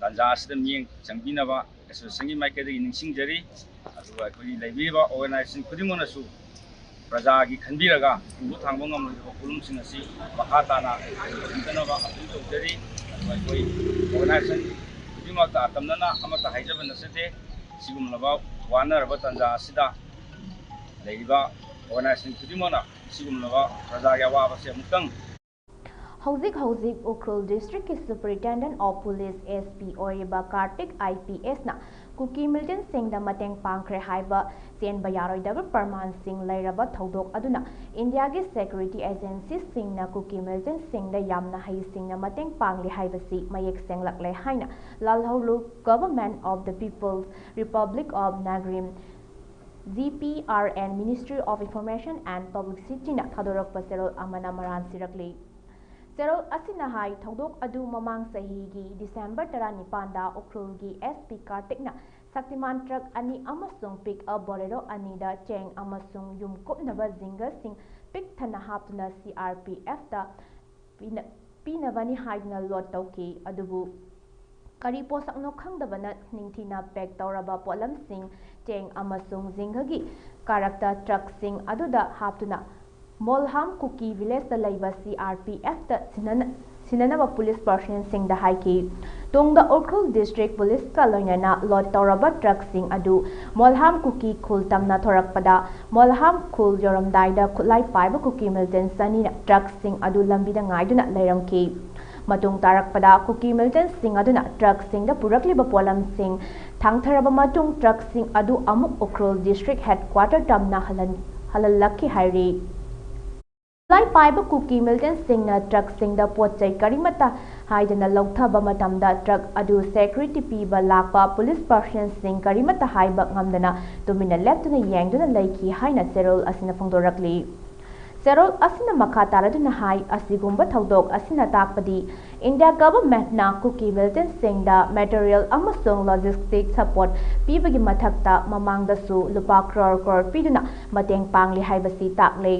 ꯇꯥꯟꯖꯥ ꯑꯁꯤꯗ ꯃꯤꯠꯌꯦꯡ ꯆꯪꯕꯤꯅꯕ ꯑꯦꯁꯣꯁꯤꯌꯦꯁꯟꯒꯤ ꯃꯥꯏꯀꯩꯗꯒꯤ ꯅꯤꯡꯁꯤꯡꯖꯔꯤ꯫ ꯑꯗꯨꯒ ꯑꯩꯈꯣꯏꯒꯤ ꯂꯩꯕꯤꯔꯤꯕ ꯑꯣꯔꯒꯅꯥꯏꯖꯦꯁꯟ ꯈꯨꯗꯤꯡꯃꯛꯅꯁꯨ ꯄ꯭ꯔꯖꯥꯒꯤ ꯈꯟꯕꯤꯔꯒ ꯄꯨꯕ ꯊꯥꯡꯕ ꯉꯝꯂꯣꯏꯗꯕ ꯄꯣꯠꯂꯨꯝꯁꯤꯡ ꯑꯁꯤ ꯃꯈꯥ ꯇꯥꯅ ꯇꯧꯕꯤꯗꯅꯕ ꯑꯄꯤꯜ ꯇꯧꯖꯔꯤ꯫ ꯑꯗꯨꯒ ꯑꯩꯈꯣꯏ ꯑꯣꯔꯒꯅꯥꯏꯖꯦꯁꯟ ꯈꯨꯗꯤꯡꯃꯛꯇ ꯑꯇꯝꯅꯅ ꯑꯃꯠꯇ ꯍꯥꯏꯖꯕ ꯅꯠꯆꯗꯦ꯫ ꯁꯤꯒꯨꯝꯂꯕ ꯋꯥꯅꯔꯕ ꯇꯥꯟꯖꯥ ꯑꯁꯤꯗ ꯂꯩꯔꯤꯕ ꯑꯣꯔꯒꯅꯥꯏꯖꯦꯁꯟ ꯈꯨꯗꯤꯡꯃꯛꯅ ꯁꯤꯒꯨꯝꯂꯕ ꯄ꯭ꯔꯖꯥꯒꯤ ꯑꯋꯥꯕꯁꯦ ꯑꯃꯨꯛꯇꯪ ꯍꯧꯖꯤꯛ ꯍꯧꯖꯤꯛ ꯎꯈ꯭ꯔꯨꯜ ꯗꯤꯁꯇ꯭ꯔꯤꯛꯀꯤ superintendent of police, S P, ꯑꯣꯏꯔꯤꯕ ꯀꯥꯔꯇꯤꯛ I P S ꯅ ꯀꯨꯀꯤ ꯃꯤꯂꯤꯇꯦꯟꯠꯁꯤꯡꯗ ꯃꯇꯦꯡ ꯄꯥꯡꯈ꯭ꯔꯦ ꯍꯥꯏꯕ ꯆꯦꯟꯕ ꯌꯥꯔꯣꯏꯗꯕ ꯄ꯭ꯔꯃꯥꯟꯁꯤꯡ ꯂꯩꯔꯕ ꯊꯧꯗꯣꯛ ꯑꯗꯨꯅ ꯏꯟꯗꯤꯌꯥꯒꯤ ꯁꯦꯀ꯭ꯌꯨꯔꯤꯇꯤ ꯑꯦꯖꯦꯟꯁꯤꯁꯤꯡꯅ ꯀꯨꯀꯤ ꯃꯤꯂꯤꯇꯦꯟꯠꯁꯤꯡꯗ ꯌꯥꯝꯅ ꯍꯩꯁꯤꯡꯅ ꯃꯇꯦꯡ ꯄꯥꯡꯂꯤ ꯍꯥꯏꯕꯁꯤ ꯃꯌꯦꯛ ꯁꯦꯡꯂꯛꯂꯦ ꯍꯥꯏꯅ ꯂꯥꯜꯍꯧꯂꯨꯞ Government of the People's Republic of Nagalim, G P R N, Ministry of Information and Publicity ꯅ ꯊꯥꯗꯣꯔꯛꯄ ꯆꯦꯔꯣꯜ ꯑꯃꯅ ꯃꯔꯥꯜ ꯁꯤꯔꯛꯂꯤ꯫ ꯆꯦꯔꯣꯜ ꯑꯁꯤꯅ ꯍꯥꯏ, ꯊꯧꯗꯣꯛ ꯑꯗꯨ ꯃꯃꯥꯡ ꯆꯍꯤꯒꯤ ꯗꯤꯁꯦꯝꯕꯔ ꯇꯔꯥꯅꯤꯄꯥꯟꯗ ꯎꯈ꯭ꯔꯨꯜꯒꯤ S P ꯀꯥꯔꯇꯤꯛꯅ ꯁꯛꯇꯤꯃꯥꯟ ꯇ꯭ꯔꯛ ꯑꯅꯤ ꯑꯃꯁꯨꯡ ꯄꯤꯛ ꯑꯞ ꯕꯣꯂꯦꯔꯣ ꯑꯅꯤꯗ ꯆꯦꯡ ꯑꯃꯁꯨꯡ ꯌꯨꯝ ꯀꯨꯞꯅꯕ ꯖꯤꯡꯒꯔꯁꯤꯡ ꯄꯤꯛ ꯊꯟꯅ ꯍꯥꯞꯇꯨꯅ C R P F ꯇ ꯄꯤꯅ-, ꯄꯤꯅꯕꯅꯤ ꯍꯥꯏꯗꯨꯅ ꯂꯣꯗ ꯇꯧꯈꯤ꯫ ꯑꯗꯨꯕꯨ ꯀꯔꯤ ꯄꯣꯠꯁꯛꯅꯣ ꯈꯪꯗꯕꯅ ꯅꯤꯡꯊꯤꯅ ꯄꯦꯛ ꯇꯧꯔꯕ ꯄꯣꯠꯂꯝꯁꯤꯡ, ꯆꯦꯡ ꯑꯃꯁꯨꯡ ꯖꯤꯡꯒꯒꯤ ꯀꯥꯔꯛꯇ ꯇ꯭ꯔꯛꯁꯤꯡ ꯑꯗꯨꯗ ꯍꯥꯞꯇꯨꯅ ꯃꯣꯜꯍꯥꯝ ꯀꯨꯀꯤ ꯚꯤꯂꯦꯖꯇ ꯂꯩꯕ C R P F ꯇ ꯁꯤꯟꯅꯅ-, ꯁꯤꯟꯅꯅꯕ ꯄꯨꯂꯤꯁ ꯄꯥꯔꯁꯅꯦꯜꯁꯤꯡꯗ ꯍꯥꯏꯈꯤ꯫ ꯇꯨꯡꯗ ꯎꯈ꯭ꯔꯨꯜ ꯗꯤꯁꯇ꯭ꯔꯤꯛ ꯄꯨꯂꯤꯁꯀ ꯂꯣꯏꯅꯅ ꯂꯣꯗ ꯇꯧꯔꯕ ꯇ꯭ꯔꯛꯁꯤꯡ ꯑꯗꯨ ꯃꯣꯜꯍꯥꯝ ꯀꯨꯀꯤ ꯈꯨꯜ ꯇꯝꯅ ꯊꯣꯔꯛꯄꯗ, ꯃꯣꯜꯍꯥꯝ ꯈꯨꯜ ꯌꯧꯔꯝꯗꯥꯏꯗ ꯈꯨꯠꯂꯥꯏ ꯄꯥꯏꯕ ꯀꯨꯀꯤ ꯃꯤꯂꯤꯇꯦꯟꯠ ꯆꯅꯤꯅ ꯇ꯭ꯔꯛꯁꯤꯡ ꯑꯗꯨ ꯂꯝꯕꯤꯗ ꯉꯥꯏꯗꯨꯅ ꯂꯩꯔꯝꯈꯤ꯫ ꯃꯇꯨꯡ ꯇꯥꯔꯛꯄꯗ ꯀꯨꯀꯤ ꯃꯤꯂꯤꯇꯦꯟꯠꯁꯤꯡ ꯑꯗꯨꯅ ꯇ꯭ꯔꯛꯁꯤꯡꯗ ꯄꯨꯔꯛꯂꯤꯕ ꯄꯣꯠꯂꯝꯁꯤꯡ ꯊꯥꯡꯊꯔꯕ ꯃꯇꯨꯡ, ꯇ꯭ꯔꯛꯁꯤꯡ ꯑꯗꯨ ꯑꯃꯨꯛ ꯎꯈ꯭ꯔꯨꯜ ꯗꯤꯁꯇ꯭ꯔꯤꯛ ꯍꯦꯗꯀ꯭ꯋꯥꯇꯔ ꯇꯝꯅ ꯍꯜꯍꯟ-, ꯍꯜꯍꯜꯂꯛꯈꯤ ꯍꯥꯏꯔꯤ꯫ ꯈꯨꯠꯂꯥꯏ ꯄꯥꯏꯕ ꯀꯨꯀꯤ ꯃꯤꯂꯤꯇꯦꯟꯠꯁꯤꯡꯅ ꯇ꯭ꯔꯛꯁꯤꯡꯗ ꯄꯣꯠ ꯆꯩ ꯀꯔꯤꯃꯠꯇ ꯍꯥꯏꯗꯅ ꯂꯧꯊꯕ ꯃꯇꯝꯗ, ꯇ꯭ꯔꯛ ꯑꯗꯨ ꯁꯦꯀ꯭ꯌꯨꯔꯤꯇꯤ ꯄꯤꯕ ꯂꯥꯛꯄ ꯄꯨꯂꯤꯁ ꯄꯥꯔꯁꯅꯦꯜꯁꯤꯡ ꯀꯔꯤꯃꯠꯇ ꯍꯥꯏꯕ ꯉꯝꯗꯅ ꯇꯨꯃꯤꯟꯅ ꯂꯦꯞꯇꯨꯅ ꯌꯦꯡꯗꯨꯅ ꯂꯩꯈꯤ ꯍꯥꯏꯅ ꯆꯦꯔꯣꯜ ꯑꯁꯤꯅ ꯐꯣꯡꯗꯣꯔꯛꯂꯤ꯫ ꯆꯦꯔꯣꯜ ꯑꯁꯤꯅ ꯃꯈꯥ ꯇꯥꯔꯗꯨꯅ ꯍꯥꯏ, ꯑꯁꯤꯒꯨꯝꯕ ꯊꯧꯗꯣꯛ ꯑꯁꯤꯅ ꯇꯥꯛꯄꯗꯤ ꯏꯟꯗꯤꯌꯥ ꯒꯚꯔꯟꯃꯦꯟꯠꯅ ꯀꯨꯀꯤ ꯃꯤꯂꯤꯇꯦꯟꯠꯁꯤꯡꯗ ꯃꯦꯇꯔꯤꯌꯦꯜ ꯑꯃꯁꯨꯡ ꯂꯣꯖꯤꯁꯇꯤꯛ ꯁꯄꯣꯔꯠ ꯄꯤꯕꯒꯤ ꯃꯊꯛꯇ ꯃꯃꯥꯡꯗꯁꯨ ꯂꯨꯄꯥ ꯀ꯭ꯔꯣꯔ ꯀ꯭ꯔꯣꯔ ꯄꯤꯗꯨꯅ ꯃꯇꯦꯡ ꯄꯥꯡꯂꯤ ꯍꯥꯏꯕꯁꯤ ꯇꯥꯛꯂꯦ꯫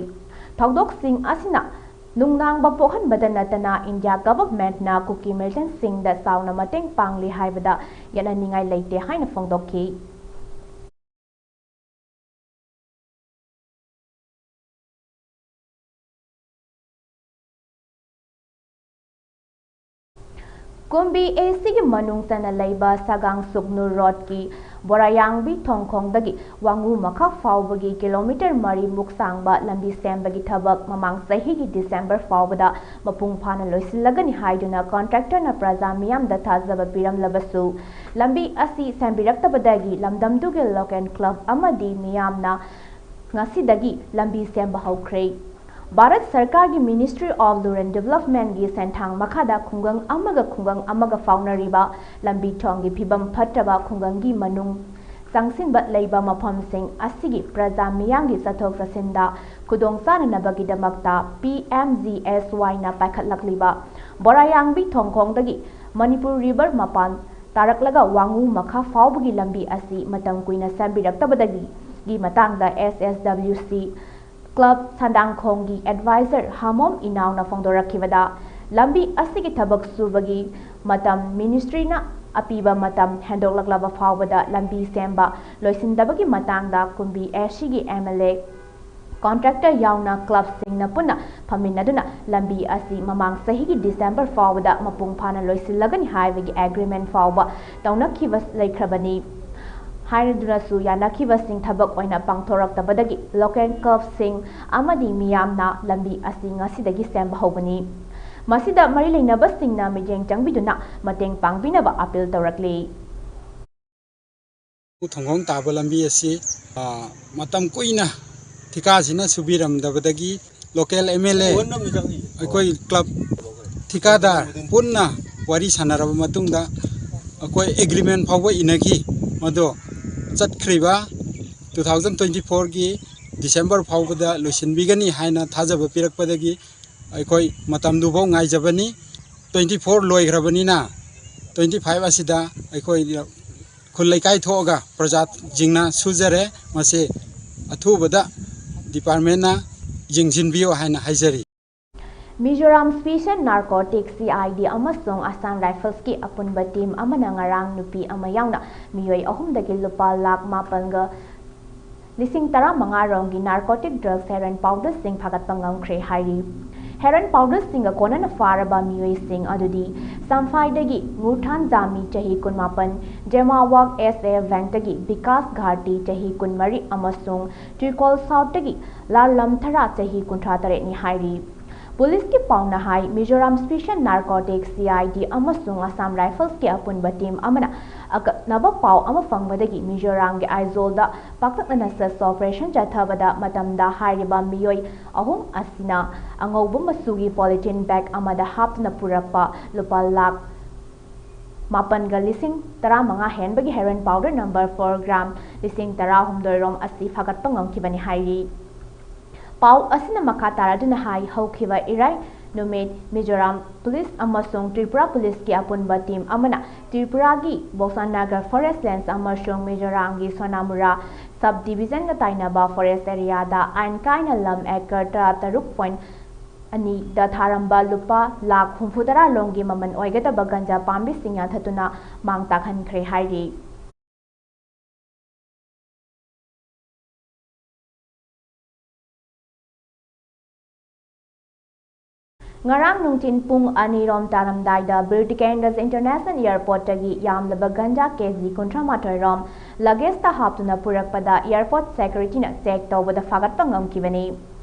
ꯊꯧꯗꯣꯛꯁꯤꯡ ꯑꯁꯤꯅ ꯅꯨꯡꯅꯥꯡꯕ ꯄꯣꯛꯍꯟꯕꯗ ꯅꯠꯇꯅ ꯏꯟꯗꯤꯌꯥ ꯒꯚꯔꯟꯃꯦꯟꯠꯅ ꯀꯨꯀꯤ ꯃꯤꯂꯤꯇꯦꯟꯠꯁꯤꯡꯗ ꯆꯥꯎꯅ ꯃꯇꯦꯡ ꯄꯥꯡꯂꯤ ꯍꯥꯏꯕꯗ ꯌꯦꯠꯅꯅꯤꯡꯉꯥꯏ ꯂꯩꯇꯦ ꯍꯥꯏꯅ ꯐꯣꯡꯗꯣꯛꯈꯤ꯫ ꯀꯨꯝꯕꯤ A Cꯒꯤ ꯃꯅꯨꯡ ꯆꯟꯅ ꯂꯩꯕ ꯁꯒꯥꯡ ꯁꯨꯛꯅꯨ ꯔꯣꯗꯀꯤ ꯕꯣꯔꯥꯌꯥꯡꯕꯤ ꯊꯣꯡꯈꯣꯡꯗꯒꯤ ꯋꯥꯉꯨ ꯃꯈꯥ ꯐꯥꯎꯕꯒꯤ ꯀꯤꯂꯣꯃꯤꯇꯔ ꯃꯔꯤꯃꯨꯛ ꯁꯥꯡꯕ ꯂꯝꯕꯤ ꯁꯦꯝꯕꯒꯤ ꯊꯕꯛ ꯃꯃꯥꯡ ꯆꯍꯤꯒꯤ ꯗꯤꯁꯦꯝꯕꯔ ꯐꯥꯎꯕꯗ ꯃꯄꯨꯡ ꯐꯥꯅ ꯂꯣꯏꯁꯤꯜꯂꯒꯅꯤ ꯍꯥꯏꯗꯨꯅ ꯀꯣꯟꯇ꯭ꯔꯦꯛꯇꯔꯅ ꯄ꯭ꯔꯖꯥ ꯃꯤꯌꯥꯝꯗ ꯊꯥꯖꯕ ꯄꯤꯔꯝꯂꯕꯁꯨ, ꯂꯝꯕꯤ ꯑꯁꯤ ꯁꯦꯝꯕꯤꯔꯛꯇꯕꯗꯒꯤ ꯂꯝꯗꯝꯗꯨꯒꯤ ꯂꯣꯀꯦꯜ ꯀ꯭ꯂꯕ ꯑꯃꯗꯤ ꯃꯤꯌꯥꯝꯅ ꯉꯁꯤꯗꯒꯤ ꯂꯝꯕꯤ ꯁꯦꯝꯕ ꯍꯧꯈ꯭ꯔꯦ꯫ ꯚꯥꯔꯠ ꯁꯔꯀꯥꯔꯒꯤ Ministry of Rural Developmentꯒꯤ ꯁꯦꯟꯊꯥꯡ ꯃꯈꯥꯗ ꯈꯨꯡꯒꯪ ꯑꯃꯒ ꯈꯨꯡꯒꯪ ꯑꯃꯒ ꯐꯥꯎꯅꯔꯤꯕ ꯂꯝꯕꯤ ꯊꯣꯡꯒꯤ ꯐꯤꯕꯝ ꯐꯠꯇꯕ ꯈꯨꯡꯒꯪꯒꯤ ꯃꯅꯨꯡ ꯆꯪꯁꯤꯟꯕ ꯂꯩꯕ ꯃꯐꯝꯁꯤꯡ ꯑꯁꯤꯒꯤ ꯄ꯭ꯔꯖꯥ ꯃꯤꯌꯥꯝꯒꯤ ꯆꯠꯊꯣꯛ ꯆꯠꯁꯤꯟꯗ ꯈꯨꯗꯣꯡ ꯆꯥꯅꯅꯕꯒꯤꯗꯃꯛꯇ P M G S Yꯅ ꯄꯥꯏꯈꯠꯂꯛꯂꯤꯕ ꯕꯣꯔꯥꯌꯥꯡꯕꯤ ꯊꯣꯡꯈꯣꯡꯗꯒꯤ ꯃꯅꯤꯄꯨꯔ ꯔꯤꯚꯔ ꯃꯄꯥꯟ ꯇꯥꯔꯛꯂꯒ ꯋꯥꯉꯨ ꯃꯈꯥ ꯐꯥꯎꯕꯒꯤ ꯂꯝꯕꯤ ꯑꯁꯤ ꯃꯇꯝ ꯀꯨꯏꯅ ꯁꯦꯝꯕꯤꯔꯛꯇꯕꯗꯒꯤ ꯃꯇꯥꯡꯗ S S W C club ꯁꯟꯗꯥꯡꯈꯣꯡꯒꯤ ꯑꯦꯗꯚꯥꯏꯖꯔ ꯍꯥꯃꯣꯝ ꯏꯅꯥꯎꯅ ꯐꯣꯡꯗꯣꯔꯛꯈꯤꯕꯗ, ꯂꯝꯕꯤ ꯑꯁꯤꯒꯤ ꯊꯕꯛ ꯁꯨꯕꯒꯤ ꯃꯇꯝ ꯃꯤꯅꯤꯁꯇ꯭ꯔꯤꯅ ꯑꯄꯤꯕ ꯃꯇꯝ ꯍꯦꯟꯗꯣꯛꯂꯛꯂꯕ ꯐꯥꯎꯕꯗ ꯂꯝꯕꯤ ꯁꯦꯝꯕ ꯂꯣꯏꯁꯤꯟꯗꯕꯒꯤ ꯃꯇꯥꯡꯗ ꯀꯨꯝꯕꯤ ꯑꯦꯁꯤꯒꯤ M L A, ꯀꯣꯟꯇ꯭ꯔꯦꯛꯇꯔ ꯌꯥꯎꯅ ꯀ꯭ꯂꯕꯁꯤꯡꯅ ꯄꯨꯟꯅ ꯐꯝꯃꯤꯟꯅꯗꯨꯅ ꯂꯝꯕꯤ ꯑꯁꯤ ꯃꯃꯥꯡ ꯆꯍꯤꯒꯤ ꯗꯤꯁꯦꯝꯕꯔ ꯐꯥꯎꯕꯗ ꯃꯄꯨꯡ ꯐꯥꯅ ꯂꯣꯏꯁꯤꯜꯂꯒꯅꯤ ꯍꯥꯏꯕꯒꯤ ꯑꯦꯒ꯭ꯔꯤꯃꯦꯟ ꯐꯥꯎꯕ ꯇꯧꯅꯈꯤꯕ ꯂꯩꯈ꯭ꯔꯕꯅꯤ꯫ ꯍꯥꯏꯔꯗꯨꯅꯁꯨ ꯌꯥꯅꯈꯤꯕꯁꯤꯡ ꯊꯕꯛ ꯑꯣꯏꯅ ꯄꯥꯡꯊꯣꯔꯛꯇꯕꯗꯒꯤ ꯂꯣꯀꯦꯜ ꯀ꯭ꯂꯕꯁꯤꯡ ꯑꯃꯗꯤ ꯃꯤꯌꯥꯝꯅ ꯂꯝꯕꯤ ꯑꯁꯤ ꯉꯁꯤꯗꯒꯤ ꯁꯦꯝꯕ ꯍꯧꯕꯅꯤ꯫ ꯃꯁꯤꯗ ꯃꯔꯤ ꯂꯩꯅꯕꯁꯤꯡꯅ ꯃꯤꯠꯌꯦꯡ ꯆꯪꯕꯤꯗꯨꯅ ꯃꯇꯦꯡ ꯄꯥꯡꯕꯤꯅꯕ ꯑꯄꯤꯜ ꯇꯧꯔꯛꯂꯤ꯫ ꯊꯣꯡꯈꯣꯡ ꯇꯥꯕ ꯂꯝꯕꯤ ꯑꯁꯤ, ꯑ, ꯃꯇꯝ ꯀꯨꯏꯅ ꯊꯤꯀꯥꯁꯤꯅ ꯁꯨꯕꯤꯔꯝꯗꯕꯗꯒꯤ ꯂꯣꯀꯦꯜ M L A, ꯑꯩꯈꯣꯏ ꯀ꯭ꯂꯕ ꯊꯤꯀꯥꯗꯥꯔ ꯄꯨꯟꯅ ꯋꯥꯔꯤ ꯁꯥꯟꯅꯔꯕ ꯃꯇꯨꯡꯗ ꯑꯩꯈꯣꯏ ꯑꯦꯒ꯭ꯔꯤꯃꯦꯟ ꯐꯥꯎꯕ ꯏꯅꯈꯤ꯫ ꯃꯗꯣ ꯆꯠꯈ꯭ꯔꯤꯕ two thousand twenty fourꯒꯤ ꯗꯤꯁꯦꯝꯕꯔ ꯐꯥꯎꯕꯗ ꯂꯣꯏꯁꯤꯟꯕꯤꯒꯅꯤ ꯍꯥꯏꯅ ꯊꯥꯖꯕ ꯄꯤꯔꯛꯄꯗꯒꯤ ꯑꯩꯈꯣꯏ ꯃꯇꯝꯗꯨꯐꯥꯎ ꯉꯥꯏꯖꯕꯅꯤ꯫ Twenty four ꯂꯣꯏꯈ꯭ꯔꯕꯅꯤꯅ twenty five ꯑꯁꯤꯗ ꯑꯩꯈꯣꯏ ꯈꯨꯜ ꯂꯩꯀꯥꯏ ꯊꯣꯛꯑꯒ ꯄ꯭ꯔꯖꯥꯁꯤꯡꯅ ꯁꯨꯖꯔꯦ꯫ ꯃꯁꯤ ꯑꯊꯨꯕꯗ ꯗꯤꯄꯥꯔꯠꯃꯦꯟꯅ ꯌꯦꯡꯁꯤꯟꯕꯤꯌꯨ ꯍꯥꯏꯅ ꯍꯥꯏꯖꯔꯤ꯫ Mizoram special narcotic, C I D, ꯑꯃꯁꯨꯡ ꯑꯁꯥꯝ ꯔꯥꯏꯐꯜꯁꯀꯤ ꯑꯄꯨꯟꯕ ꯇꯤꯝ ꯑꯃꯅ ꯉꯔꯥꯡ ꯅꯨꯄꯤ ꯑꯃ ꯌꯥꯎꯅ ꯃꯤꯑꯣꯏ ꯑꯍꯨꯝꯗꯒꯤ ꯂꯨꯄꯥ ꯂꯥꯈ ꯃꯥꯄꯜꯒ ꯂꯤꯁꯤꯡ ꯇꯔꯥꯃꯉꯥ ꯔꯣꯝꯒꯤ ꯅꯥꯔꯀꯣꯇꯤꯛ ꯗ꯭ꯔꯒꯁ ꯍꯦꯔꯣꯏꯟ ꯄꯥꯎꯗꯔꯁꯤꯡ ꯐꯥꯒꯠꯄ ꯉꯝꯈ꯭ꯔꯦ ꯍꯥꯏꯔꯤ꯫ ꯍꯦꯔꯣꯏꯟ ꯄꯥꯎꯗꯔꯁꯤꯡꯒ ꯀꯣꯟꯅꯅ ꯐꯥꯔꯕ ꯃꯤꯑꯣꯏꯁꯤꯡ ꯑꯗꯨꯗꯤ ꯁꯝꯐꯥꯏꯗꯒꯤ ꯉꯨꯔꯊꯥꯟ ꯖꯥꯃꯤ, ꯆꯍꯤ ꯀꯨꯟꯃꯥꯄꯟ, ꯖꯦꯃꯥꯋꯥꯛ ꯑꯦꯁ ꯑꯦ ꯕꯦꯡꯛꯇꯒꯤ ꯕꯤꯀꯥꯁ ꯘꯥꯔꯇꯤ, ꯆꯍꯤ ꯀꯨꯟꯃꯔꯤ, ꯑꯃꯁꯨꯡ ꯇ꯭ꯔꯤꯀꯣꯜ ꯁꯥꯎꯠꯇꯒꯤ ꯂꯥꯜ ꯂꯝꯊꯔꯥ, ꯆꯍꯤ ꯀꯨꯟꯊ꯭ꯔꯥ ꯇꯔꯦꯠꯅꯤ ꯍꯥꯏꯔꯤ꯫ ꯄꯨꯂꯤꯁꯀꯤ ꯄꯥꯎꯅ ꯍꯥꯏ, Mizoram special narcotics, C I ꯗꯤ, ꯑꯃꯁꯨꯡ ꯑꯁꯥꯝ ꯔꯥꯏꯐꯜꯁꯀꯤ ꯑꯄꯨꯟꯕ ꯇꯤꯝ ꯑꯃꯅ ꯑꯀꯛꯅꯕ ꯄꯥꯎ ꯑꯃ ꯐꯪꯕꯗꯒꯤ ꯃꯤꯖꯣꯔꯥꯝꯒꯤ ꯑꯥꯏꯖꯣꯜꯗ ꯄꯥꯛꯇꯛꯅꯅ ꯁꯔꯆ ꯑꯣꯄꯔꯦꯁꯟ ꯆꯠꯊꯕꯗ ꯃꯇꯝꯗ ꯍꯥꯏꯔꯤꯕ ꯃꯤꯑꯣꯏ ꯑꯍꯨꯝ ꯑꯁꯤꯅ ꯑꯉꯧꯕ ꯃꯆꯨꯒꯤ ꯄꯣꯂꯤꯊꯤꯟ ꯕꯦꯒ ꯑꯃꯗ ꯍꯥꯞꯇꯨꯅ ꯄꯨꯔꯛꯄ ꯂꯨꯄꯥ ꯂꯥꯈ ꯃꯥꯄꯟꯒ ꯂꯤꯁꯤꯡ ꯇꯔꯥꯃꯉꯥ ꯍꯦꯟꯕꯒꯤ heroin powder number four gram ꯂꯤꯁꯤꯡ ꯇꯔꯥꯍꯨꯝꯗꯣꯏ ꯔꯣꯝ ꯑꯁꯤ ꯐꯥꯒꯠꯄ ꯉꯝꯈꯤꯕꯅꯤ ꯍꯥꯏꯔꯤ꯫ ꯄꯥꯎ ꯑꯁꯤꯅ ꯃꯈꯥ ꯇꯥꯔꯗꯨꯅ ꯍꯥꯏ, ꯍꯧꯈꯤꯕ ꯏꯔꯥꯏ ꯅꯨꯃꯤꯠ ꯃꯤꯖꯣꯔꯥꯝ ꯄꯨꯂꯤꯁ ꯑꯃꯁꯨꯡ ꯇ꯭ꯔꯤꯄꯨꯔꯥ ꯄꯨꯂꯤꯁꯀꯤ ꯑꯄꯨꯟꯕ ꯇꯤꯝ ꯑꯃꯅ ꯇ꯭ꯔꯤꯄꯨꯔꯥꯒꯤ ꯕꯣꯁꯥꯟꯅꯒꯔ ꯐꯣꯔꯦꯁ ꯂꯦꯟꯁ ꯑꯃꯁꯨꯡ ꯃꯤꯖꯣꯔꯥꯝꯒꯤ ꯁꯣꯅꯥꯃꯨꯔꯥ ꯁꯕ ꯗꯤꯕꯤꯖꯟꯒ ꯇꯥꯏꯅꯕ ꯐꯣꯔꯦꯁ ꯑꯦꯔꯤꯌꯥꯗ ꯑꯥꯏꯟ ꯀꯥꯏꯅ ꯂꯝ ꯑꯦꯀꯔ ꯇꯔꯥꯇꯔꯨꯛ ꯄꯣꯏꯟ ꯑꯅꯤꯗ ꯊꯥꯔꯝꯕ ꯂꯨꯄꯥ ꯂꯥꯈ ꯍꯨꯝꯐꯨꯇꯔꯥ ꯂꯣꯝꯒꯤ ꯃꯃꯜ ꯑꯣꯏꯒꯗꯕ ꯒꯟꯖꯥ ꯄꯥꯝꯕꯤꯁꯤꯡ ꯌꯥꯟꯊꯠꯇꯨꯅ ꯃꯥꯡ ꯇꯥꯛꯍꯟꯈ꯭ꯔꯦ ꯍꯥꯏꯔꯤ꯫ ꯉꯔꯥꯡ ꯅꯨꯡꯊꯤꯟ ꯄꯨꯡ ꯑꯅꯤꯔꯣꯝ ꯇꯥꯔꯝꯗꯥꯏꯗ ꯕꯤꯔ ꯇꯤꯀꯦꯟꯗ꯭ꯔꯖ ꯏꯟꯇꯔꯅꯦꯁꯅꯦꯜ ꯏꯌꯥꯔꯄꯣꯔꯠꯇꯒꯤ ꯌꯥꯝꯂꯕ ꯒꯟꯖꯥ ꯀꯦ ꯖꯤ ꯀꯨꯟꯊ꯭ꯔꯥ ꯃꯥꯊꯣꯏ ꯔꯣꯝ ꯂꯒꯦꯖꯇ ꯍꯥꯞꯇꯨꯅ ꯄꯨꯔꯛꯄꯗ ꯏꯌꯥꯔꯄꯣꯔꯠ ꯁꯦꯀ꯭ꯌꯨꯔꯤꯇꯤꯅ ꯆꯦꯛ ꯇꯧꯕꯗ ꯐꯥꯒꯠꯄ ꯉꯝꯈꯤꯕꯅꯤ꯫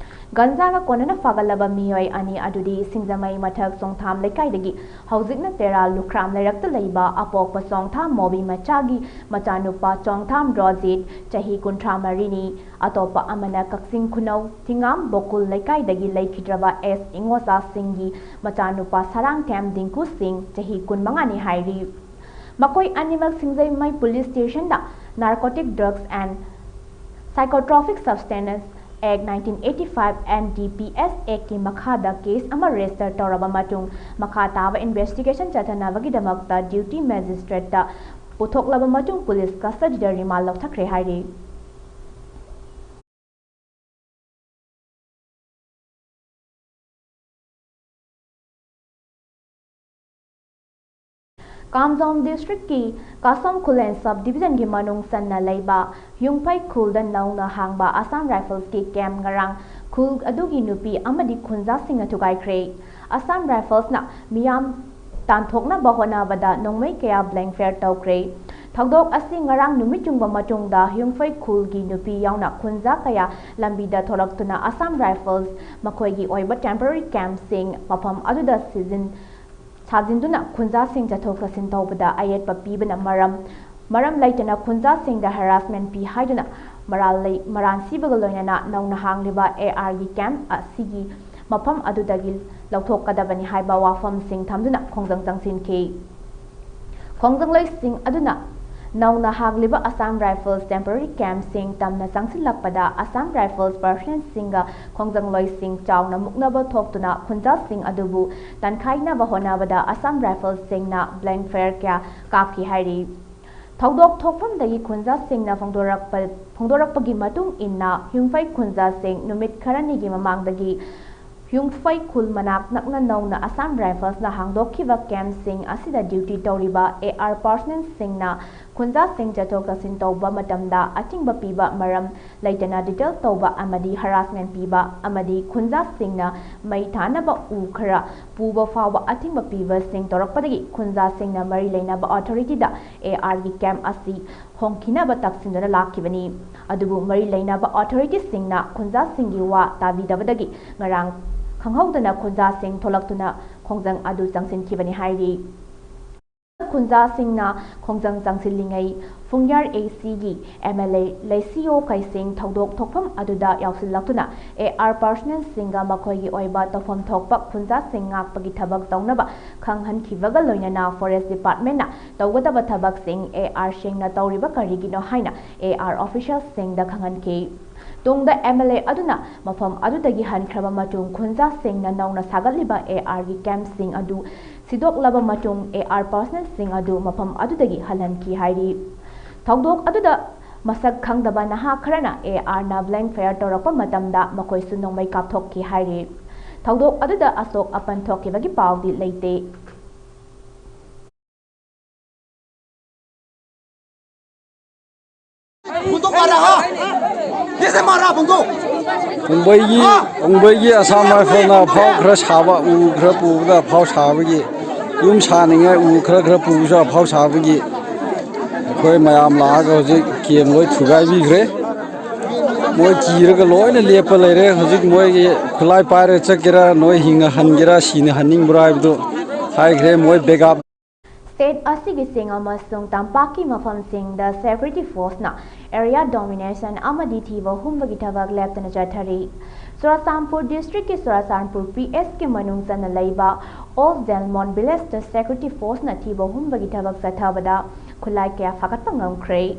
ꯒꯟꯖꯥꯒ ꯀꯣꯟꯅꯅ ꯐꯥꯒꯠꯂꯕ ꯃꯤꯑꯣꯏ ꯑꯅꯤ ꯑꯗꯨꯗꯤ ꯁꯤꯡꯖꯃꯩ ꯃꯊꯛ ꯆꯣꯡꯊꯥꯝ ꯂꯩꯀꯥꯏꯗꯒꯤ ꯍꯧꯖꯤꯛꯅ ꯇꯦꯔꯥ ꯂꯨꯈ꯭ꯔꯥꯝ ꯂꯩꯔꯛꯇ ꯂꯩꯕ ꯑꯄꯣꯛꯄ ꯆꯣꯡꯊꯥꯝ ꯃꯣꯕꯤ ꯃꯆꯥꯒꯤ ꯃꯆꯥꯅꯨꯄꯥ ꯆꯣꯡꯊꯥꯝ ꯔꯣꯖꯤꯠ, ꯆꯍꯤ ꯀꯨꯟꯊ꯭ꯔꯥ ꯃꯔꯤꯅꯤ, ꯑꯇꯣꯞꯄ ꯑꯃꯅ ꯀꯛꯆꯤꯡ ꯈꯨꯅꯧ ꯊꯤꯉꯥꯝ ꯕꯣꯀꯨꯜ ꯂꯩꯀꯥꯏꯗꯒꯤ ꯂꯩꯈꯤꯗ꯭ꯔꯕ ꯑꯦꯁ ꯏꯉꯣꯆꯥꯁꯤꯡꯒꯤ ꯃꯆꯥꯅꯨꯄꯥ ꯁꯔꯥꯡꯊꯦꯝ ꯗꯤꯡꯀꯨ ꯁꯤꯡ, ꯆꯍꯤ ꯀꯨꯟꯃꯉꯥꯅꯤ ꯍꯥꯏꯔꯤ꯫ ꯃꯈꯣꯏ ꯑꯅꯤꯃꯛ ꯁꯤꯡꯖꯃꯩ police ꯁ꯭ꯇꯦꯁꯟꯗ Narcotic Drugs and Psychotropic Substances Act, nineteen eighty five, N D P S Act ꯀꯤ ꯃꯈꯥꯗ ꯀꯦꯁ ꯑꯃ ꯔꯦꯖꯤꯁꯇꯔ ꯇꯧꯔꯕ ꯃꯇꯨꯡ, ꯃꯈꯥ ꯇꯥꯕ ꯏꯟꯚꯦꯁꯇꯤꯒꯦꯁꯟ ꯆꯠꯊꯅꯕꯒꯤꯗꯃꯛꯇ ꯗ꯭ꯌꯨꯇꯤ ꯃꯦꯖꯤꯁꯇ꯭ꯔꯦꯠꯇ ꯄꯨꯊꯣꯛꯂꯕ ꯃꯇꯨꯡ ꯄꯨꯂꯤꯁ ꯀꯁꯇꯗꯤꯗ ꯔꯤꯃꯥꯟ ꯂꯧꯊꯈ꯭ꯔꯦ ꯍꯥꯏꯔꯤ꯫ ꯀꯥꯝꯖꯣꯡ ꯗꯤꯁꯇ꯭ꯔꯤꯛꯀꯤ ꯀꯥꯁꯣꯝ ꯈꯨꯂꯦꯟ ꯁꯕ ꯗꯤꯕꯤꯖꯟꯒꯤ ꯃꯅꯨꯡ ꯆꯟꯅ ꯂꯩꯕ ꯌꯨꯝꯐꯩ ꯈꯨꯜꯗ ꯅꯧꯅ ꯍꯥꯡꯕ ꯑꯁꯥꯝ ꯔꯥꯏꯐꯜꯁꯀꯤ ꯀꯦꯝꯞ ꯉꯔꯥꯡ ꯈꯨꯜ ꯑꯗꯨꯒꯤ ꯅꯨꯄꯤ ꯑꯃꯗꯤ ꯈꯨꯟꯖꯥꯁꯤꯡꯅ ꯊꯨꯒꯥꯏꯈ꯭ꯔꯦ꯫ ꯑꯁꯥꯝ ꯔꯥꯏꯐꯜꯁꯅ ꯃꯤꯌꯥꯝ ꯇꯥꯟꯊꯣꯛꯅꯕ ꯍꯣꯠꯅꯕꯗ ꯅꯣꯡꯃꯩ ꯀꯌꯥ ꯕ꯭ꯂꯦꯡ ꯐꯥꯌꯔ ꯇꯧꯈ꯭ꯔꯦ꯫ ꯊꯧꯗꯣꯛ ꯑꯁꯤ ꯉꯔꯥꯡ ꯅꯨꯃꯤꯠ ꯌꯨꯡꯕ ꯃꯇꯨꯡꯗ ꯍ꯭ꯌꯨꯡꯐꯩ ꯈꯨꯜꯒꯤ ꯅꯨꯄꯤ ꯌꯥꯎꯅ ꯈꯨꯟꯖꯥ ꯀꯌꯥ ꯂꯝꯕꯤꯗ ꯊꯣꯔꯛꯇꯨꯅ ꯑꯁꯥꯝ ꯔꯥꯏꯐꯜꯁ ꯃꯈꯣꯏꯒꯤ ꯑꯣꯏꯕ ꯇꯦꯝꯄꯔꯔꯤ ꯀꯦꯝꯞꯁꯤꯡ ꯃꯐꯝ ꯑꯗꯨꯗ ꯁꯤꯖꯤꯟ-, ꯁꯥꯖꯤꯟꯗꯨꯅ ꯈꯨꯟꯖꯥꯁꯤꯡ ꯆꯠꯊꯣꯛ ꯆꯠꯁꯤꯟ ꯇꯧꯕꯗ ꯑꯌꯦꯠꯄ ꯄꯤꯕꯅ ꯃꯔꯝ, ꯃꯔꯝ ꯂꯩꯇꯅ ꯈꯨꯟꯖꯥꯁꯤꯡꯗ ꯍꯔꯥꯁꯃꯦꯟ ꯄꯤ ꯍꯥꯏꯗꯨꯅ ꯃꯔꯥꯜ ꯂꯩ-, ꯃꯔꯥꯟ ꯁꯤꯕꯒ ꯂꯣꯏꯅꯅ ꯅꯧꯅ ꯍꯥꯡꯂꯤꯕ ꯑꯦ ꯑꯥꯔꯒꯤ ꯀꯦꯝꯞ ꯑꯁꯤꯒꯤ ꯃꯐꯝ ꯑꯗꯨꯗꯒꯤ ꯂꯧꯊꯣꯛꯀꯗꯕꯅꯤ ꯍꯥꯏꯕ ꯋꯥꯐꯝꯁꯤꯡ ꯊꯝꯗꯨꯅ ꯈꯣꯡꯖꯪ ꯆꯪꯁꯤꯟꯈꯤ꯫ ꯈꯣꯡꯖꯪꯂꯣꯏꯁꯤꯡ ꯑꯗꯨꯅ ꯅꯧꯅ ꯍꯥꯡꯂꯤꯕ ꯑꯁꯥꯝ ꯔꯥꯏꯐꯜꯁ ꯇꯦꯝꯄꯔꯔꯤ ꯀꯦꯝꯞꯁꯤꯡ ꯇꯝꯅ ꯆꯪꯁꯤꯜꯂꯛꯄꯗ ꯑꯁꯥꯝ ꯔꯥꯏꯐꯜꯁ ꯄꯔꯁꯅꯦꯜꯁꯤꯡꯒ ꯈꯣꯡꯖꯪꯂꯣꯏꯁꯤꯡ ꯆꯥꯎꯅ ꯃꯨꯛꯅꯕ ꯊꯣꯛꯇꯨꯅ ꯈꯨꯟꯖꯥꯁꯤꯡ ꯑꯗꯨꯕꯨ ꯇꯟꯈꯥꯏꯅꯕ ꯍꯣꯠꯅꯕꯗ ꯑꯁꯥꯝ ꯔꯥꯏꯐꯜꯁꯤꯡꯅ ꯕ꯭ꯂꯦꯡ ꯐꯥꯌꯔ ꯀꯌꯥ ꯀꯥꯞꯈꯤ ꯍꯥꯏꯔꯤ꯫ ꯊꯧꯗꯣꯛ ꯊꯣꯛꯐꯝꯗꯒꯤ ꯈꯨꯟꯖꯥꯁꯤꯡꯅ ꯐꯣꯡꯗꯣꯔꯛꯄ-, ꯐꯣꯡꯗꯣꯔꯛꯄꯒꯤ ꯃꯇꯨꯡ ꯏꯟꯅ ꯍ꯭ꯌꯨꯡꯐꯩ ꯈꯨꯟꯖꯥꯁꯤꯡ ꯅꯨꯃꯤꯠ ꯈꯔꯅꯤꯒꯤ ꯃꯃꯥꯡꯗꯒꯤ ꯍ꯭ꯌꯨꯡꯐꯩ ꯈꯨꯜ ꯃꯅꯥꯛ ꯅꯛꯅ ꯅꯧꯅ ꯑꯁꯥꯝ ꯔꯥꯏꯐꯜꯁꯅ ꯍꯥꯡꯗꯣꯛꯈꯤꯕ ꯀꯦꯝꯞꯁꯤꯡ ꯑꯁꯤꯗ ꯗ꯭ꯌꯨꯇꯤ ꯇꯧꯔꯤꯕ ꯑꯦ ꯑꯥꯔ ꯄꯔꯁꯅꯦꯜꯁꯤꯡꯅ ꯈꯨꯟꯖꯥꯁꯤꯡ ꯆꯠꯊꯣꯛ ꯆꯠꯁꯤꯟ ꯇꯧꯕ ꯃꯇꯝꯗ ꯑꯊꯤꯡꯕ ꯄꯤꯕ, ꯃꯔꯝ ꯂꯩꯇꯅ ꯗꯤꯇꯦꯜ ꯇꯧꯕ ꯑꯃꯗꯤ ꯍꯔꯥꯁꯃꯦꯟ ꯄꯤꯕ ꯑꯃꯗꯤ ꯈꯨꯟꯖꯥꯁꯤꯡꯅ ꯃꯩ ꯊꯥꯅꯕ ꯎ ꯈꯔ ꯄꯨꯕ ꯐꯥꯎꯕ ꯑꯊꯤꯡꯕ ꯄꯤꯕꯁꯤꯡ ꯇꯧꯔꯛꯄꯗꯒꯤ ꯈꯨꯟꯖꯥꯁꯤꯡꯅ ꯃꯔꯤ ꯂꯩꯅꯕ ꯑꯣꯊꯣꯔꯤꯇꯤꯗ ꯑꯦ ꯑꯥꯔꯒꯤ ꯀꯦꯝꯞ ꯑꯁꯤ ꯍꯣꯡꯈꯤꯅꯕ ꯇꯛꯁꯤꯟꯗꯨꯅ ꯂꯥꯛꯈꯤꯕꯅꯤ꯫ ꯑꯗꯨꯕꯨ ꯃꯔꯤ ꯂꯩꯅꯕ ꯑꯣꯊꯣꯔꯤꯇꯤꯁꯤꯡꯅ ꯈꯨꯟꯖꯥꯁꯤꯡꯒꯤ ꯋꯥ ꯇꯥꯕꯤꯗꯕꯗꯒꯤ ꯉꯔꯥꯡ ꯈꯪꯍꯧꯗꯅ ꯈꯨꯟꯖꯥꯁꯤꯡ ꯊꯣꯛꯂꯛꯇꯨꯅ ꯈꯣꯡꯖꯪ ꯑꯗꯨ ꯆꯪꯁꯤꯟꯈꯤꯕꯅꯤ ꯍꯥꯏꯔꯤ꯫ ꯈꯨꯟꯖꯥꯁꯤꯡꯅ ꯈꯣꯡꯖꯪ ꯆꯪꯁꯤꯜꯂꯤꯉꯩ ꯐꯨꯡꯌꯥꯔ ꯑꯦ ꯁꯤꯒꯤ ꯑꯦꯝ ꯑꯦꯜ ꯑꯦ ꯂꯩꯁꯤꯌꯣ ꯀꯩꯁꯤꯡ ꯊꯧꯗꯣꯛ ꯊꯣꯛꯐꯝ ꯑꯗꯨꯗ ꯌꯥꯎꯁꯤꯜꯂꯛꯇꯨꯅ ꯑꯦ ꯑꯥꯔ ꯄꯔꯁꯅꯦꯜꯁꯤꯡꯒ ꯃꯈꯣꯏꯒꯤ ꯑꯣꯏꯕ ꯇꯧꯐꯝ ꯊꯣꯛꯄ ꯈꯨꯟꯖꯥꯁꯤꯡ ꯉꯥꯛꯄꯒꯤ ꯊꯕꯛ ꯇꯧꯅꯕ ꯈꯪꯍꯟꯈꯤꯕꯒ ꯂꯣꯏꯅꯅ ꯐꯣꯔꯦꯁ ꯗꯤꯄꯥꯔꯠꯃꯦꯟꯅ ꯇꯧꯒꯗꯕ ꯊꯕꯛꯁꯤꯡ ꯑꯦ ꯑꯥꯔꯁꯤꯡꯅ ꯇꯧꯔꯤꯕ ꯀꯔꯤꯒꯤꯅꯣ ꯍꯥꯏꯅ ꯑꯦ ꯑꯥꯔ ꯑꯣꯐꯤꯁꯤꯌꯦꯜꯁꯤꯡꯗ ꯈꯪꯍꯟꯈꯤ꯫ ꯇꯨꯡꯗ ꯑꯦꯝ ꯑꯦꯜ ꯑꯦ ꯑꯗꯨꯅ ꯃꯐꯝ ꯑꯗꯨꯗꯒꯤ ꯍꯟꯈ꯭ꯔꯕ ꯃꯇꯨꯡ ꯈꯨꯟꯖꯥꯁꯤꯡꯅ ꯅꯧꯅ ꯁꯥꯒꯠꯂꯤꯕ ꯑꯦ ꯑꯥꯔꯒꯤ ꯀꯦꯝꯞꯁꯤꯡ ꯑꯗꯨ ꯁꯤꯗꯣꯛꯂꯕ ꯃꯇꯨꯡ ꯑꯦ ꯑꯥꯔ ꯄꯔꯁꯅꯦꯜꯁꯤꯡ ꯑꯗꯨ ꯃꯐꯝ ꯑꯗꯨꯗꯒꯤ ꯍꯜꯍꯟꯈꯤ ꯍꯥꯏꯔꯤ꯫ ꯊꯧꯗꯣꯛ ꯑꯗꯨꯗ ꯃꯁꯛ ꯈꯪꯗꯕ ꯅꯍꯥ ꯈꯔꯅ ꯑꯦ ꯑꯥꯔꯅ ꯕ꯭ꯂꯦꯡ ꯐꯥꯌꯔ ꯇꯧꯔꯛꯄ ꯃꯇꯝꯗ ꯃꯈꯣꯏꯁꯨ ꯅꯣꯡꯃꯩ ꯀꯥꯞꯊꯣꯛꯈꯤ ꯍꯥꯏꯔꯤ꯫ ꯊꯧꯗꯣꯛ ꯑꯗꯨꯗ ꯑꯁꯣꯛ ꯑꯄꯟ ꯊꯣꯛꯈꯤꯕꯒꯤ ꯄꯥꯎꯗꯤ ꯂꯩꯇꯦ꯫ खुदों का रहा। कैसे मारा आप उनको? ꯄꯨꯡꯕꯩꯒꯤ, ꯄꯨꯡꯕꯩꯒꯤ ꯑꯁꯥꯝ ꯔꯥꯏꯐꯜꯅ ꯑꯐꯥꯎ ꯈꯔ ꯁꯥꯕ, ꯎ ꯈꯔ ꯄꯨꯕꯗ ꯑꯐꯥꯎ ꯁꯥꯕꯒꯤ, ꯌꯨꯝ ꯁꯥꯅꯤꯡꯉꯥꯏ ꯎ ꯈꯔ ꯈꯔ ꯄꯨꯕꯁꯨ ꯑꯐꯥꯎ ꯁꯥꯕꯒꯤ, ꯑꯩꯈꯣꯏ ꯃꯌꯥꯝ ꯂꯥꯛꯑꯒ ꯍꯧꯖꯤꯛ ꯀꯦꯝ ꯂꯣꯏ ꯊꯨꯒꯥꯏꯕꯤꯈ꯭ꯔꯦ꯫ ꯃꯣꯏ ꯀꯤꯔꯒ ꯂꯣꯏꯅ ꯂꯦꯞꯄ ꯂꯩꯔꯦ꯫ ꯍꯧꯖꯤꯛ ꯃꯣꯏꯒꯤ ꯈꯨꯠꯂꯥꯏ ꯄꯥꯏꯔꯒ ꯆꯠꯀꯦꯔꯥ, ꯅꯣꯏ ꯍꯤꯡꯅ ꯍꯟꯒꯦꯔꯥ, ꯁꯤꯅ ꯍꯟꯅꯤꯡꯕ꯭ꯔꯥ ꯍꯥꯏꯕꯗꯨ ꯍꯥꯏꯈ꯭ꯔꯦ꯫ ꯃꯣꯏ ꯕꯦꯒꯥꯞ State ꯑꯁꯤꯒꯤ ꯆꯤꯡ ꯑꯃꯁꯨꯡ ꯇꯝꯄꯥꯛꯀꯤ ꯃꯐꯝꯁꯤꯡꯗ security forceꯅ area domination ꯑꯃꯗꯤ ꯊꯤꯕ ꯍꯨꯝꯕꯒꯤ ꯊꯕꯛ ꯂꯦꯞꯇꯅ ꯆꯠꯊꯔꯤ꯫ ꯆꯨꯔꯆꯥꯟꯄꯨꯔ districtꯀꯤ ꯆꯨꯔꯆꯥꯟꯄꯨꯔ P Sꯀꯤ ꯃꯅꯨꯡ ꯆꯟꯅ ꯂꯩꯕ Old Delmon villageꯇ security forceꯅ ꯊꯤꯕ ꯍꯨꯝꯕꯒꯤ ꯊꯕꯛ ꯆꯠꯊꯕꯗ ꯈꯨꯠꯂꯥꯏ ꯀꯌꯥ ꯐꯥꯒꯠꯄ ꯉꯝꯈ꯭ꯔꯦ꯫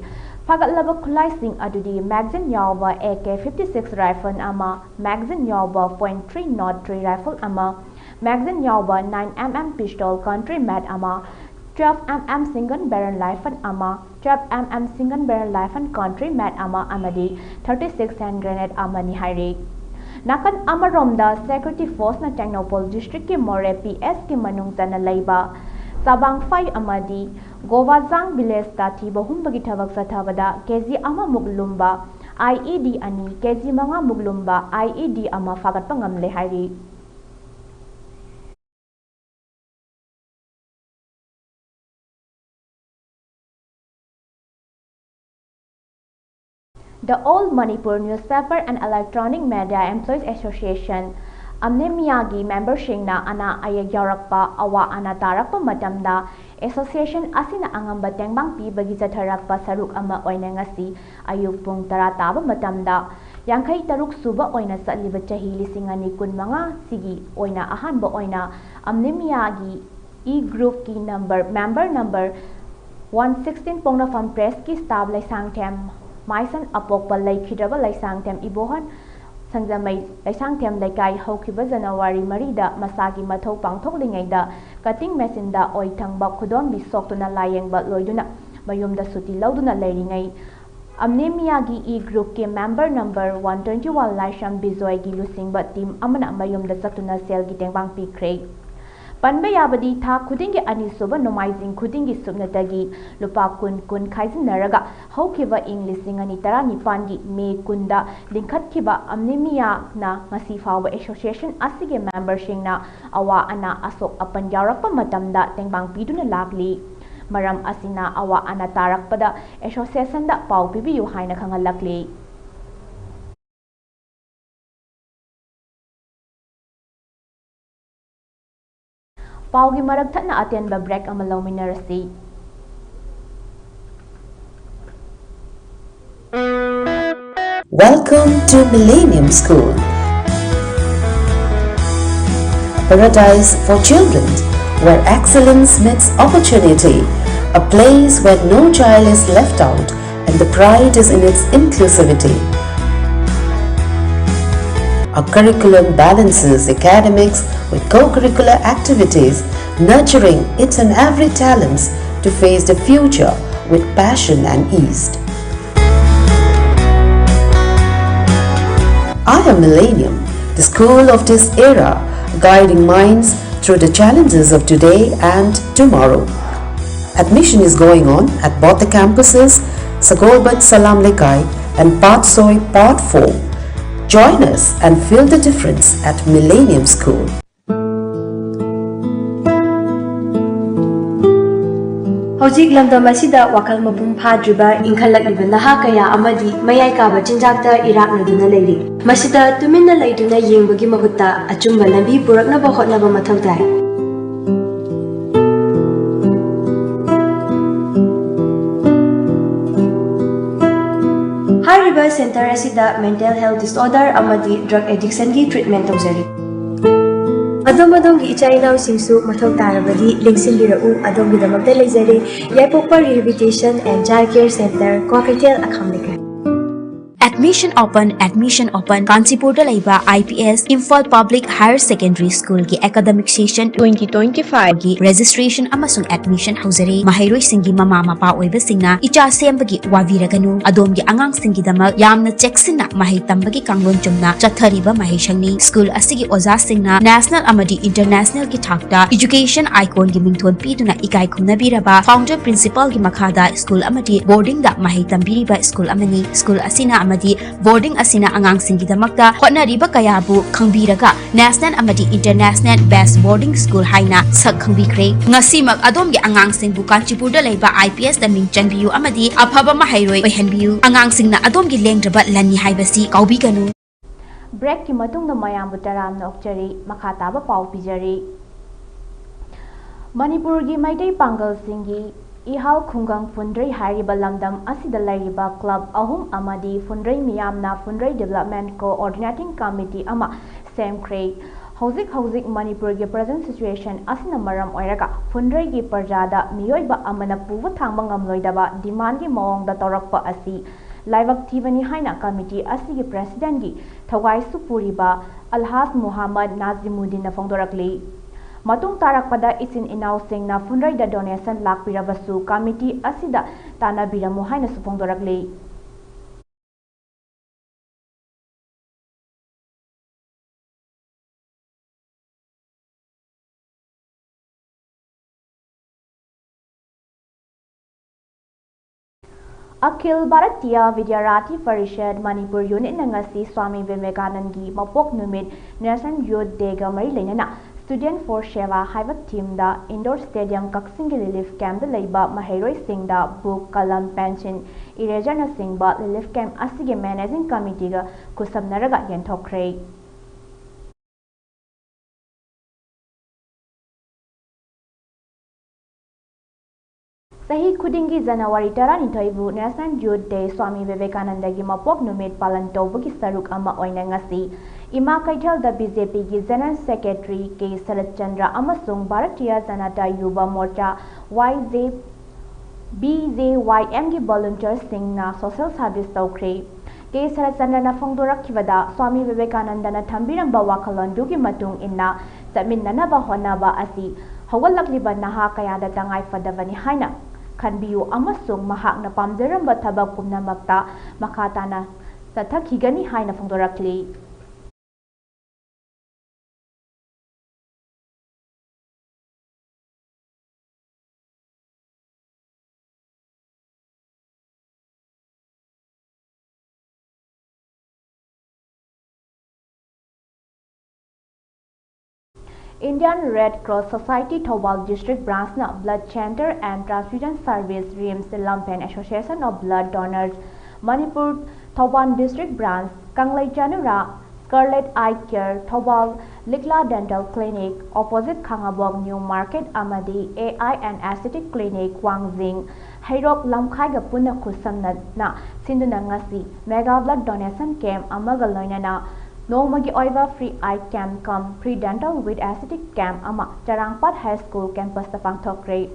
ꯐꯥꯒꯠꯂꯕ ꯈꯨꯠꯂꯥꯏꯁꯤꯡ ꯑꯗꯨꯗꯤ magazine ꯌꯥꯎꯕ A K fifty six rifle ꯑꯃ, magazine ꯌꯥꯎꯕ point three nought three rifle ꯑꯃ, magazine ꯌꯥꯎꯕ nine M M pistol country made ꯑꯃ, twelve M M single barrel rifle ꯑꯃ, twelve M M single barrel rifle country made ꯑꯃ ꯑꯃꯗꯤ thirty six hand grenade ꯑꯃꯅꯤ ꯍꯥꯏꯔꯤ꯫ ꯅꯥꯀꯟ ꯑꯃꯔꯣꯝꯗ security forceꯅ ꯇꯦꯡꯅꯧꯄꯜ districtꯀꯤ ꯃꯣꯔꯦ P Sꯀꯤ ꯃꯅꯨꯡ ꯆꯟꯅ ꯂꯩꯕ ꯆꯕꯥꯡꯐꯥꯏ ꯑꯃꯗꯤ ꯒꯣꯕꯥꯖꯥꯡ villageꯇ ꯊꯤꯕ ꯍꯨꯝꯕꯒꯤ ꯊꯕꯛ ꯆꯠꯊꯕꯗ K G ꯑꯃꯃꯨꯛ ꯂꯨꯝꯕ I E D ꯑꯅꯤ, K G ꯃꯉꯥꯃꯨꯛ ꯂꯨꯝꯕ I E D ꯑꯃ ꯐꯥꯒꯠꯄ ꯉꯝꯂꯦ ꯍꯥꯏꯔꯤ꯫ The All Manipur Newspaper and Electronic Media Employees Association, AMNEMEAꯒꯤ memberꯁꯤꯡꯅ ꯑꯅꯥ ꯑꯌꯦꯛ ꯌꯥꯎꯔꯛꯄ, ꯑꯋꯥ ꯑꯅꯥ ꯇꯥꯔꯛꯄ ꯃꯇꯝꯗ association ꯑꯁꯤꯅ ꯑꯉꯝꯕ ꯇꯦꯡꯕꯥꯡ ꯄꯤꯕꯒꯤ ꯆꯠꯊꯔꯛꯄ ꯁꯔꯨꯛ ꯑꯃ ꯑꯣꯏꯅ ꯉꯁꯤ ꯑꯌꯨꯛ ꯄꯨꯡ ꯇꯔꯥ ꯇꯥꯕ ꯃꯇꯝꯗ ꯌꯥꯡꯈꯩ ꯇꯔꯨꯛ ꯁꯨꯕ ꯑꯣꯏꯅ ꯆꯠꯂꯤꯕ ꯆꯍꯤ ꯂꯤꯁꯤꯡ ꯑꯅꯤ ꯀꯨꯟ ꯃꯉꯥ ꯁꯤꯒꯤ ꯑꯣꯏꯅ ꯑꯍꯥꯟꯕ ꯑꯣꯏꯅ AMNEMEAꯒꯤ E groupꯀꯤ number, member number one sixteen ꯄꯣꯛꯅꯐꯝ pressꯀꯤ staff ꯂꯩꯁꯥꯡꯊꯦꯝ ꯃꯥꯏꯁꯟ ꯑꯄꯣꯛꯄ ꯂꯩꯈꯤꯗ꯭ꯔꯕ ꯂꯩꯁꯥꯡꯊꯦꯝ ꯏꯕꯣꯍꯟ ꯁꯤꯡꯖꯃꯩ ꯂꯩꯁꯥꯡꯊꯦꯝ ꯂꯩꯀꯥꯏ ꯍꯧꯈꯤꯕ January ꯃꯔꯤꯗ ꯃꯁꯥꯒꯤ ꯃꯊꯧ ꯄꯥꯡꯊꯣꯛꯂꯤꯉꯩꯗ cutting machineꯗ ꯑꯣꯏ ꯊꯪꯕ ꯈꯨꯗꯣꯝꯕꯤ ꯁꯣꯛꯇꯨꯅ ꯂꯥꯌꯦꯡꯕ ꯂꯣꯏꯗꯨꯅ ꯃꯌꯨꯝꯗ ꯁꯨꯇꯤ ꯂꯧꯗꯨꯅ ꯂꯩꯔꯤꯉꯩ, AMNEMEAꯒꯤ E groupꯀꯤ member number one twenty one ꯂꯥꯏꯁ꯭ꯔꯝ ꯕꯤꯖꯣꯏꯒꯤ ꯂꯨꯆꯤꯡꯕ team ꯑꯃꯅ ꯃꯌꯨꯝꯗ ꯆꯠꯇꯨꯅ ꯁꯦꯜꯒꯤ ꯇꯦꯡꯕꯥꯡ ꯄꯤꯈ꯭ꯔꯦ꯫ ꯄꯟꯕ ꯌꯥꯕꯗꯤ, ꯊꯥ ꯈꯨꯗꯤꯡꯒꯤ ꯑꯅꯤꯁꯨꯕ ꯅꯣꯡꯃꯥꯏꯖꯤꯡ ꯈꯨꯗꯤꯡꯒꯤ ꯁꯨꯞꯅꯇꯒꯤ ꯂꯨꯄꯥ ꯀꯨꯟ ꯀꯨꯟ ꯈꯥꯏꯖꯤꯟꯅꯔꯒ ꯍꯧꯈꯤꯕ ꯏꯪ ꯂꯤꯁꯤꯡ ꯑꯅꯤ ꯇꯔꯥꯅꯤꯄꯥꯟꯒꯤ ꯃꯦ ꯀꯨꯟꯗ ꯂꯤꯡꯈꯠꯈꯤꯕ ꯑꯝꯅꯤꯃꯤꯌꯥꯅ ꯉꯁꯤ ꯐꯥꯎꯕ ꯑꯦꯁꯣꯁꯤꯌꯦꯁꯟ ꯑꯁꯤꯒꯤ ꯃꯦꯝꯕꯔꯁꯤꯡꯅ ꯑꯋꯥ ꯑꯅꯥ ꯑꯁꯣꯛ ꯑꯄꯟ ꯌꯥꯎꯔꯛꯄ ꯃꯇꯝꯗ ꯇꯦꯡꯕꯥꯡ ꯄꯤꯗꯨꯅ ꯂꯥꯛꯂꯤ꯫ ꯃꯔꯝ ꯑꯁꯤꯅ, ꯑꯋꯥ ꯑꯅꯥ ꯇꯥꯔꯛꯄꯗ ꯑꯦꯁꯣꯁꯤꯌꯦꯁꯟꯗ ꯄꯥꯎ ꯄꯤꯕꯤꯌꯨ ꯍꯥꯏꯅ ꯈꯪꯍꯜꯂꯛꯂꯤ꯫ ꯄꯥꯎꯒꯤ ꯃꯔꯛ ꯊꯠꯅ ꯑꯇꯦꯟꯕ ꯕ꯭ꯔꯦꯛ ꯑꯃ ꯂꯧꯃꯤꯟꯅꯔꯁꯤ꯫ Welcome to Millennium School, a paradise for children, where excellence meets opportunity, a place where no child is left out and the pride is in its inclusivity. Our curriculum balances academics with co-curricular activities, nurturing each and every talents to face the future with passion and ease. I am Millennium, the school of this era, guiding minds through the challenges of today and tomorrow. Admission is going on at both the campuses, Sagolband Salam Lekai and Patsoi Part four. Join us and feel the difference at Millennium School. ꯍꯧꯖꯤꯛ ꯂꯝꯗꯝ ꯑꯁꯤꯗ ꯋꯥꯈꯜ ꯃꯄꯨꯡ ꯐꯥꯗ꯭ꯔꯤꯕ ꯏꯟꯈꯠꯂꯛꯂꯤꯕ ꯅꯍꯥ ꯀꯌꯥ ꯑꯃꯗꯤ ꯃꯌꯥꯏ ꯀꯥꯕ ꯆꯤꯟꯖꯥꯛꯇ ꯏꯔꯥꯛꯅꯗꯨꯅ ꯂꯩꯔꯤ꯫ ꯃꯁꯤꯗ ꯇꯨꯃꯤꯟꯅ ꯂꯩꯗꯨꯅ ꯌꯦꯡꯕꯒꯤ ꯃꯍꯨꯠꯇ ꯑꯆꯨꯝꯕ ꯂꯝꯕꯤ ꯄꯨꯔꯛꯅꯕ ꯍꯣꯠꯅꯕ ꯃꯊꯧ ꯇꯥꯏ꯫ ꯍꯥꯏꯔꯤꯕ ꯁꯦꯟꯇꯔ ꯑꯁꯤꯗ mental health disorder ꯑꯃꯗꯤ drug addiction ꯒꯤ treatment ꯇꯧꯖꯔꯤ꯫ ꯑꯗꯣꯝ ꯑꯗꯣꯝꯒꯤ ꯏꯆꯥ ꯏꯅꯥꯎꯁꯤꯡꯁꯨ ꯃꯊꯧ ꯇꯥꯔꯕꯗꯤ ꯂꯦꯡꯁꯤꯟꯕꯤꯔꯛꯎ, ꯑꯗꯣꯝꯒꯤꯗꯃꯛꯇ ꯂꯩꯖꯔꯦ꯫ ꯌꯥꯏꯄꯣꯛꯄ Rehabilitation and Child Care Center, Kwakeithel, ꯑꯈꯥꯝ ꯂꯩꯀꯥꯏ꯫ At Admission open, admission open. ꯀꯥꯟꯆꯤꯄꯨꯔꯗ ꯂꯩꯕ I P S Imphal Public Higher Secondary School ꯒꯤ academic session twenty twenty-five ꯒꯤ registration ꯑꯃꯁꯨꯡ admission ꯍꯧꯖꯔꯦ꯫ ꯃꯍꯩꯔꯣꯏꯁꯤꯡꯒꯤ ꯃꯃꯥ ꯃꯄꯥ ꯑꯣꯏꯕꯁꯤꯡꯅ ꯏꯆꯥ ꯁꯦꯝꯕꯒꯤ ꯋꯥꯕꯤꯔꯒꯅꯨ꯫ ꯑꯗꯣꯝꯒꯤ ꯑꯉꯥꯡꯁꯤꯡꯒꯤꯗꯃꯛ ꯌꯥꯝꯅ ꯆꯦꯛꯁꯤꯟꯅ ꯃꯍꯩ ꯇꯝꯕꯒꯤ ꯀꯥꯡꯂꯣꯟ ꯆꯨꯝꯅ ꯆꯠꯊꯔꯤꯕ ꯃꯍꯩꯁꯪꯅꯤ꯫ School ꯑꯁꯤꯒꯤ ꯑꯣꯖꯥꯁꯤꯡꯅ national ꯑꯃꯗꯤ international ꯒꯤ ꯊꯥꯛꯇ education icon ꯒꯤ ꯃꯤꯡꯊꯣꯟ ꯄꯤꯗꯨꯅ ꯏꯀꯥꯏ ꯈꯨꯝꯅꯕꯤꯔꯕ founder principal ꯒꯤ ꯃꯈꯥꯗ school ꯑꯃꯗꯤ boarding ꯗ ꯃꯍꯩ ꯇꯝꯕꯤꯔꯤꯕ school ꯑꯃꯅꯤ꯫ School ꯑꯁꯤꯅ ꯑꯃꯗꯤ boarding ꯑꯁꯤꯅ ꯑꯉꯥꯡꯁꯤꯡꯒꯤꯗꯃꯛꯇ ꯍꯣꯠꯅꯔꯤꯕ ꯀꯌꯥꯕꯨ ꯈꯪꯕꯤꯔꯒ national ꯑꯃꯗꯤ international best boarding school ꯍꯥꯏꯅ ꯁꯛ ꯈꯪꯕꯤꯈ꯭ꯔꯦ꯫ ꯉꯁꯤꯃꯛ ꯑꯗꯣꯝꯒꯤ ꯑꯉꯥꯡꯁꯤꯡꯕꯨ ꯀꯥꯟꯆꯤꯄꯨꯔꯗ ꯂꯩꯕ I P S ꯇ ꯃꯤꯡ ꯆꯟꯕꯤꯌꯨ ꯑꯃꯗꯤ ꯑꯐꯕ ꯃꯍꯩꯔꯣꯏ ꯑꯣꯏꯍꯟꯕꯤꯌꯨ꯫ ꯑꯉꯥꯡꯁꯤꯡꯅ ꯑꯗꯣꯝꯒꯤ ꯂꯦꯡꯗ꯭ꯔꯕ ꯂꯟꯅꯤ ꯍꯥꯏꯕꯁꯤ ꯀꯥꯎꯕꯤꯒꯅꯨ꯫ Break ꯀꯤ ꯃꯇꯨꯡꯗ ꯃꯌꯥꯝꯕꯨ ꯇꯔꯥꯝꯅ ꯑꯣꯛꯆꯔꯤ꯫ ꯃꯈꯥ ꯇꯥꯕ ꯄꯥꯎ ꯄꯤꯖꯔꯤ꯫ ꯃꯅꯤꯄꯨꯔꯒꯤ ꯃꯩꯇꯩ ꯄꯥꯡꯒꯜꯁꯤꯡꯒꯤ ꯏꯍꯥꯜ ꯈꯨꯡꯒꯪ ꯐꯨꯟꯗ꯭ꯔꯩ ꯍꯥꯏꯔꯤꯕ ꯂꯝꯗꯝ ꯑꯁꯤꯗ ꯂꯩꯔꯤꯕ club ꯑꯍꯨꯝ ꯑꯃꯗꯤ ꯐꯨꯟꯗ꯭ꯔꯩ ꯃꯤꯌꯥꯝꯅ ꯐꯨꯟꯗ꯭ꯔꯩ Development Coordinating Committee ꯑꯃ ꯁꯦꯝꯈ꯭ꯔꯦ꯫ ꯍꯧꯖꯤꯛ ꯍꯧꯖꯤꯛ ꯃꯅꯤꯄꯨꯔꯒꯤ present situation ꯑꯁꯤꯅ ꯃꯔꯝ ꯑꯣꯏꯔꯒ ꯐꯨꯟꯗ꯭ꯔꯩꯒꯤ ꯄ꯭ꯔꯖꯥꯗ ꯃꯤꯑꯣꯏꯕ ꯑꯃꯅ ꯄꯨꯕ ꯊꯥꯡꯕ ꯉꯝꯂꯣꯏꯗꯕ demand ꯀꯤ ꯃꯑꯣꯡꯗ ꯇꯧꯔꯛꯄ ꯑꯁꯤ ꯂꯥꯏꯕꯛ ꯊꯤꯕꯅꯤ ꯍꯥꯏꯅ committee ꯑꯁꯤꯒꯤ president ꯀꯤ ꯊꯧꯒꯥꯏꯁꯨ ꯄꯨꯔꯤꯕ ꯑꯜꯍꯥꯖ ꯃꯨꯍꯝꯃꯗ ꯅꯥꯖꯤꯃꯨꯗꯤꯟꯅ ꯐꯣꯡꯗꯣꯔꯛꯂꯤ꯫ ꯃꯇꯨꯡ ꯇꯥꯔꯛꯄꯗ ꯏꯆꯤꯟ ꯏꯅꯥꯎꯁꯤꯡꯅ ꯐꯨꯟꯗ꯭ꯔꯩꯗ donation ꯂꯥꯛꯄꯤꯔꯕꯁꯨ committee ꯑꯁꯤꯗ ꯇꯥꯟꯅꯕꯤꯔꯝꯃꯨ ꯍꯥꯏꯅꯁꯨ ꯐꯣꯡꯗꯣꯔꯛꯂꯤ꯫ ꯑꯈꯤꯜ ꯚꯥꯔꯇꯤꯌꯥ ꯕꯤꯗ꯭ꯌꯥꯔꯥꯊꯤ ꯄꯔꯤꯁꯠ ꯃꯅꯤꯄꯨꯔ unit ꯅ ꯉꯁꯤ ꯁ꯭ꯋꯥꯃꯤ ꯕꯤꯕꯦꯀꯥꯅꯟꯗꯒꯤ ꯃꯄꯣꯛ ꯅꯨꯃꯤꯠ National Youth Day ꯒ ꯃꯔꯤ ꯂꯩꯅꯅ Student for Seva ꯍꯥꯏꯕ theme ꯗ indoor stadium ꯀꯛꯆꯤꯡꯒꯤ relief camp ꯇ ꯂꯩꯕ ꯃꯍꯩꯔꯣꯏꯁꯤꯡꯗ book, ꯀꯂꯝ, pencil, eraser ꯅꯆꯤꯡꯕ relief camp ꯑꯁꯤꯒꯤ managing committee ꯒ ꯈꯨꯠꯁꯝꯅꯔꯒ ꯌꯦꯟꯊꯣꯛꯈ꯭ꯔꯦ꯫ ꯆꯍꯤ ꯈꯨꯗꯤꯡꯒꯤ January ꯇꯔꯥꯅꯤꯊꯣꯏꯕꯨ National Youth Day, swami ꯕꯤꯕꯦꯀꯥꯅꯟꯗꯒꯤ ꯃꯄꯣꯛ ꯅꯨꯃꯤꯠ ꯄꯥꯂꯟ ꯇꯧꯕꯒꯤ ꯁꯔꯨꯛ ꯑꯃ ꯑꯣꯏꯅ ꯉꯁꯤ ꯏꯃꯥ ꯀꯩꯊꯦꯜꯗ B J P ꯒꯤ General Secretary K ꯁꯔꯠꯆꯟꯗ꯭ꯔ ꯑꯃꯁꯨꯡ Bharatiya Janata ꯌꯨꯕ ꯃꯣꯔꯆꯥ, Y J, B J Y M ꯒꯤ volunteer ꯁꯤꯡꯅ social service ꯇꯧꯈ꯭ꯔꯦ꯫ ꯀꯦ ꯁꯔꯠꯆꯟꯗ꯭ꯔꯅ ꯐꯣꯡꯗꯣꯔꯛꯈꯤꯕꯗ, ꯁ꯭ꯋꯥꯃꯤ ꯕꯤꯕꯦꯀꯥꯅꯟꯗꯅ ꯊꯝꯕꯤꯔꯝꯕ ꯋꯥꯈꯜꯂꯣꯟꯗꯨꯒꯤ ꯃꯇꯨꯡ ꯏꯟꯅ ꯆꯠꯃꯤꯟꯅꯅꯕ ꯍꯣꯠꯅꯕ ꯑꯁꯤ ꯍꯧꯒꯠꯂꯛꯂꯤꯕ ꯅꯍꯥ ꯀꯌꯥꯗ ꯇꯉꯥꯏ ꯐꯗꯕꯅꯤ ꯍꯥꯏꯅ ꯈꯟꯕꯤꯌꯨ ꯑꯃꯁꯨꯡ ꯃꯍꯥꯛꯅ ꯄꯥꯝꯖꯔꯝꯕ ꯊꯕꯛ ꯄꯨꯝꯅꯃꯛꯇ ꯃꯈꯥ ꯇꯥꯅ ꯆꯠꯊꯈꯤꯒꯅꯤ ꯍꯥꯏꯅ ꯐꯣꯡꯗꯣꯔꯛꯂꯤ꯫ Indian Red Cross Society Thoubal District Branch ꯅ Blood Center and Transfusion Service, RIMS, Lampen Association of Blood Donors Manipur Thoubal District Branch, ꯀꯪꯂꯩ ꯆꯅꯨꯔꯥ, Scarlet Eye Care, Thoubal Likla Dental Clinic, opposite Khangabok New Market ꯑꯃꯗꯤ A I and Aesthetic Clinic, ꯋꯥꯡꯖꯤꯡ, ꯍꯩꯔꯣꯛ ꯂꯝꯈꯥꯏꯒ ꯄꯨꯟꯅ ꯈꯨꯠꯁꯝꯅꯅ ꯁꯤꯟꯗꯨꯅ ꯉꯁꯤ Mega Blood Donation Camp ꯑꯃꯒ ꯂꯣꯏꯅꯅ ꯅꯣꯡꯃꯒꯤ ꯑꯣꯏꯕ Free Eye Camp cum Free Dental with Aesthetic Camp ꯑꯃ ꯆꯔꯥꯡꯄꯥꯠ High School campus ꯇ ꯄꯥꯡꯊꯣꯛꯈ꯭ꯔꯦ꯫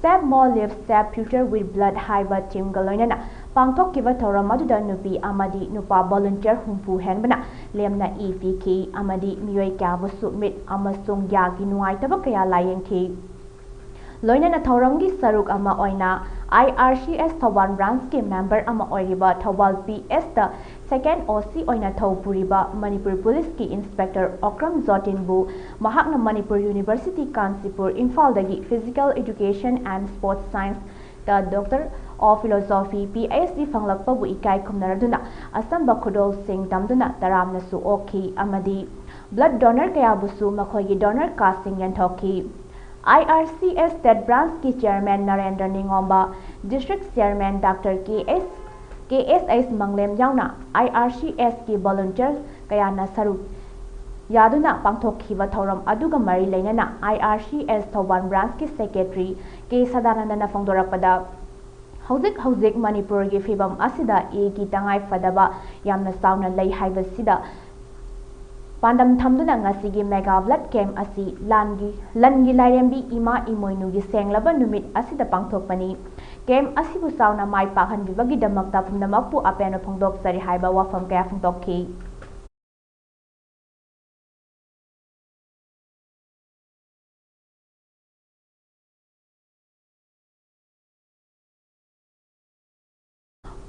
Save More Lives, Save Future with Blood ꯍꯥꯏꯕ theme ꯒ ꯂꯣꯏꯅꯅ ꯄꯥꯡꯊꯣꯛꯈꯤꯕ ꯊꯧꯔꯝ ꯑꯗꯨꯗ ꯅꯨꯄꯤ ꯑꯃꯗꯤ ꯅꯨꯄꯥ volunteer ꯍꯨꯝꯐꯨ ꯍꯦꯟꯕꯅ ꯂꯦꯝꯅ ꯏ ꯄꯤꯈꯤ ꯑꯃꯗꯤ ꯃꯤꯑꯣꯏ ꯀꯌꯥꯕꯨꯁꯨ ꯃꯤꯠ ꯑꯃꯁꯨꯡ ꯌꯥꯒꯤ ꯅꯨꯡꯉꯥꯏꯇꯕ ꯀꯌꯥ ꯂꯥꯌꯦꯡꯈꯤ꯫ ꯂꯣꯏꯅꯅ ꯊꯧꯔꯝꯒꯤ ꯁꯔꯨꯛ ꯑꯃ ꯑꯣꯏꯅ I R C S Thoubal branch ꯀꯤ member ꯑꯃ ꯑꯣꯏꯔꯤꯕ ꯊꯧꯕꯥꯜ P S ꯇ second O C ꯑꯣꯏꯅ ꯊꯧ ꯄꯨꯔꯤꯕ ꯃꯅꯤꯄꯨꯔ Police ꯀꯤ Inspector ꯑꯣꯀ꯭ꯔꯝ ꯖꯣꯇꯤꯟꯕꯨ ꯃꯍꯥꯛꯅ ꯃꯅꯤꯄꯨꯔ University ꯀꯥꯟꯆꯤꯄꯨꯔ, ꯏꯝꯐꯥꯜꯗꯒꯤ Physical Education and Sports Science ꯇ Doctor of Philosophy, P H D ꯐꯪꯂꯛꯄꯕꯨ ꯏꯀꯥꯏ ꯈꯨꯝꯅꯔꯗꯨꯅ ꯑꯆꯝꯕ ꯈꯨꯗꯣꯜꯁꯤꯡ ꯇꯝꯗꯨꯅ ꯇꯔꯥꯝꯅꯁꯨ ꯑꯣꯛꯈꯤ ꯑꯃꯗꯤ blood donor ꯀꯌꯥꯕꯨꯁꯨ ꯃꯈꯣꯏꯒꯤ donor card ꯁꯤꯡ ꯌꯦꯟꯊꯣꯛꯈꯤ꯫ I R C S State Branch ꯀꯤ Chairman Narendra ꯅꯤꯉꯣꯝꯕ, District Chairman Doctor K S, K S H ꯃꯪꯂꯦꯝ ꯌꯥꯎꯅ I R C S ꯀꯤ volunteer ꯀꯌꯥꯅ ꯁꯔꯨꯛ ꯌꯥꯗꯨꯅ ꯄꯥꯡꯊꯣꯛꯈꯤꯕ ꯊꯧꯔꯝ ꯑꯗꯨꯒ ꯃꯔꯤ ꯂꯩꯅꯅ I R C S Thoubal branch ꯀꯤ Secretary ꯀꯦ ꯁꯗꯥꯅꯟꯗꯅ ꯐꯣꯡꯗꯣꯔꯛꯄꯗ, ꯍꯧꯖꯤꯛ ꯍꯧꯖꯤꯛ ꯃꯅꯤꯄꯨꯔꯒꯤ ꯐꯤꯕꯝ ꯑꯁꯤꯗ ꯏꯒꯤ ꯇꯉꯥꯏ ꯐꯗꯕ ꯌꯥꯝꯅ ꯆꯥꯎꯅ ꯂꯩ ꯍꯥꯏꯕꯁꯤꯗ ꯄꯥꯟꯗꯝ ꯊꯝꯗꯨꯅ ꯉꯁꯤꯒꯤ Mega Blood Camp ꯑꯁꯤ ꯂꯥꯟꯒꯤ, ꯂꯟꯒꯤ ꯂꯥꯏꯔꯦꯝꯕꯤ ꯏꯃꯥ ꯏꯃꯣꯏꯅꯨꯒꯤ ꯁꯦꯡꯂꯕ ꯅꯨꯃꯤꯠ ꯑꯁꯤꯗ ꯄꯥꯡꯊꯣꯛꯄꯅꯤ꯫ ꯀꯦꯝꯞ ꯑꯁꯤꯕꯨ ꯆꯥꯎꯅ ꯃꯥꯏ ꯄꯥꯛꯍꯟꯕꯤꯕꯒꯤꯗꯃꯛꯇ ꯄꯨꯝꯅꯃꯛꯄꯨ ꯑꯄꯦꯟꯕ ꯐꯣꯡꯗꯣꯛꯆꯔꯤ ꯍꯥꯏꯕ ꯋꯥꯐꯝ ꯀꯌꯥ ꯐꯣꯡꯗꯣꯛꯈꯤ꯫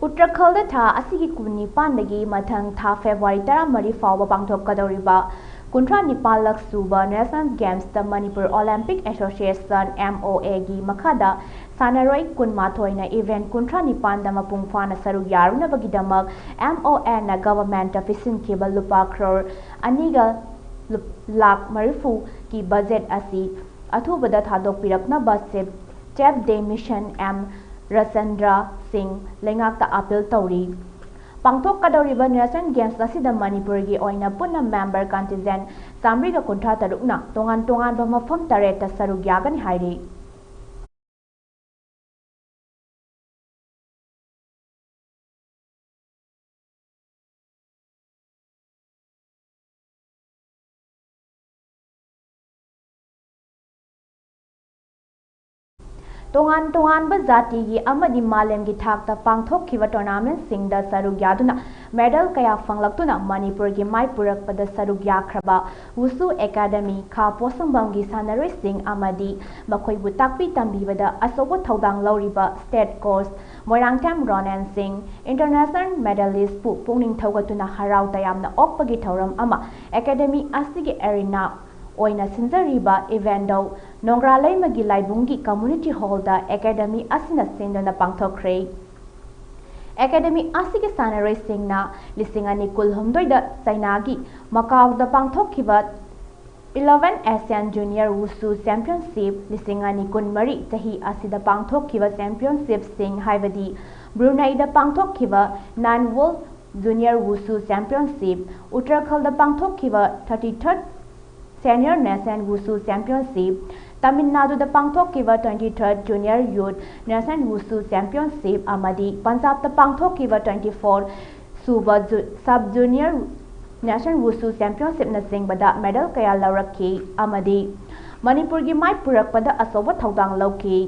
ꯎꯠꯇꯔꯈꯜꯗ ꯊꯥ ꯑꯁꯤꯒꯤ ꯀꯨꯟꯅꯤꯄꯥꯟꯗꯒꯤ ꯃꯊꯪ ꯊꯥ ꯐꯦꯕ꯭ꯔꯨꯋꯥꯔꯤ ꯇꯔꯥꯃꯔꯤ ꯐꯥꯎꯕ ꯄꯥꯡꯊꯣꯛꯀꯗꯧꯔꯤꯕ ꯀꯨꯟꯊ꯭ꯔꯥ ꯅꯤꯄꯥꯜꯂꯛ ꯁꯨꯕ National Gamesꯇ ꯃꯅꯤꯄꯨꯔ Olympic Association, MOAꯒꯤ ꯃꯈꯥꯗ ꯁꯥꯟꯅꯔꯣꯏ ꯀꯨꯟꯃꯥꯊꯣꯏꯅ event ꯀꯨꯟꯊ꯭ꯔꯥ ꯅꯤꯄꯥꯟꯗ ꯃꯄꯨꯡ ꯐꯥꯅ ꯁꯔꯨꯛ ꯌꯥꯔꯨꯅꯕꯒꯤꯗꯃꯛ MOAꯅ governmentꯇ ꯄꯤꯁꯤꯟꯈꯤꯕ ꯂꯨꯄꯥ ꯀ꯭ꯔꯣꯔ ꯑꯅꯤꯒ ꯂꯨꯞ-, ꯂꯥꯈ ꯃꯔꯤꯐꯨꯒꯤ budget ꯑꯁꯤ ꯑꯊꯨꯕꯗ ꯊꯥꯗꯣꯛꯄꯤꯔꯛꯅꯕ Chief, Chef de Mission M ꯔꯆꯟꯗ꯭ꯔ ꯁꯤꯡ ꯂꯩꯉꯥꯛꯇ appeal ꯇꯧꯔꯤ꯫ ꯄꯥꯡꯊꯣꯛꯀꯗꯧꯔꯤꯕ National Games ꯑꯁꯤꯗ ꯃꯅꯤꯄꯨꯔꯒꯤ ꯑꯣꯏꯅ ꯄꯨꯟꯅ member contingent ꯆꯥꯃꯔꯤꯒ ꯀꯨꯟꯊ꯭ꯔꯥ ꯇꯔꯨꯛꯅ ꯇꯣꯉꯥꯟ ꯇꯣꯉꯥꯟꯕ ꯃꯐꯝ ꯇꯔꯦꯠꯇ ꯁꯔꯨꯛ ꯌꯥꯒꯅꯤ ꯍꯥꯏꯔꯤ꯫ ꯇꯣꯉꯥꯟ ꯇꯣꯉꯥꯟꯕ ꯖꯥꯇꯤꯒꯤ ꯑꯃꯗꯤ ꯃꯥꯂꯦꯝꯒꯤ ꯊꯥꯛꯇ ꯄꯥꯡꯊꯣꯛꯈꯤꯕ tournamentꯁꯤꯡꯗ ꯁꯔꯨꯛ ꯌꯥꯗꯨꯅ medal ꯀꯌꯥ ꯐꯪꯂꯛꯇꯨꯅ ꯃꯅꯤꯄꯨꯔꯒꯤ ꯃꯥꯏ ꯄꯨꯔꯛꯄꯗ ꯁꯔꯨꯛ ꯌꯥꯈ꯭ꯔꯕ Wushu Academy ꯈꯥ ꯄꯣꯠꯁꯪꯕꯝꯒꯤ ꯁꯥꯟꯅꯔꯣꯏꯁꯤꯡ ꯑꯃꯗꯤ ꯃꯈꯣꯏꯕꯨ ꯇꯥꯛꯄꯤ ꯇꯝꯕꯤꯕꯗ ꯑꯆꯧꯕ ꯊꯧꯗꯥꯡ ꯂꯧꯔꯤꯕ state coach ꯃꯣꯏꯔꯥꯡꯊꯦꯝ ꯔꯣꯅꯦꯟ ꯁꯤꯡ, international medalistꯄꯨ ꯄꯨꯛꯅꯤꯡ ꯊꯧꯒꯠꯇꯨꯅ ꯍꯔꯥꯎ ꯇꯌꯥꯝꯅ ꯑꯣꯛꯄꯒꯤ ꯊꯧꯔꯝ ꯑꯃ academy ꯑꯁꯤꯒꯤ arena ꯑꯣꯏꯅ ꯁꯤꯟꯖꯔꯤꯕ ꯏꯕꯦꯟꯗꯧ ꯅꯣꯡꯒ꯭ꯔꯥꯂꯩꯃꯒꯤ ꯂꯥꯏꯕꯨꯡꯒꯤ community hallꯗ academy ꯑꯁꯤꯅ ꯁꯤꯟꯗꯨꯅ ꯄꯥꯡꯊꯣꯛꯈ꯭ꯔꯦ꯫ Academy ꯑꯁꯤꯒꯤ ꯁꯥꯟꯅꯔꯣꯏꯁꯤꯡꯅ ꯂꯤꯁꯤꯡ ꯑꯅꯤ ꯀꯨꯟꯍꯨꯝꯗꯣꯏꯗ ꯆꯩꯅꯥꯒꯤ ꯃꯀꯥꯎꯗ ꯄꯥꯡꯊꯣꯛꯈꯤꯕ eleven Asian Junior Wushu Championship, ꯂꯤꯁꯤꯡ ꯑꯅꯤ ꯀꯨꯟꯃꯔꯤ ꯆꯍꯤ ꯑꯁꯤꯗ ꯄꯥꯡꯊꯣꯛꯈꯤꯕ championshipꯁꯤꯡ ꯍꯥꯏꯕꯗꯤ ꯕ꯭ꯔꯨꯅꯩꯗ ꯄꯥꯡꯊꯣꯛꯈꯤꯕ nine World Junior Wushu Championship, ꯎꯠꯇꯔꯈꯜꯗ ꯄꯥꯡꯊꯣꯛꯈꯤꯕ thirty-third Senior Nation Wushu Championship, Tamil ꯅꯥꯗꯨꯗ ꯄꯥꯡꯊꯣꯛꯈꯤꯕ twenty-third Junior Youth Nation Wushu Championship ꯑꯃꯗꯤ ꯄꯟꯖꯥꯕꯇ ꯄꯥꯡꯊꯣꯛꯈꯤꯕ twenty-four ꯁꯨꯕ Ju-, Sub Junior Nation Wushu Championshipꯅꯆꯤꯡꯕꯗ medal ꯀꯌꯥ ꯂꯧꯔꯛꯈꯤ ꯑꯃꯗꯤ ꯃꯅꯤꯄꯨꯔꯒꯤ ꯃꯥꯏ ꯄꯨꯔꯛꯄꯗ ꯑꯆꯧꯕ ꯊꯧꯗꯥꯡ ꯂꯧꯈꯤ꯫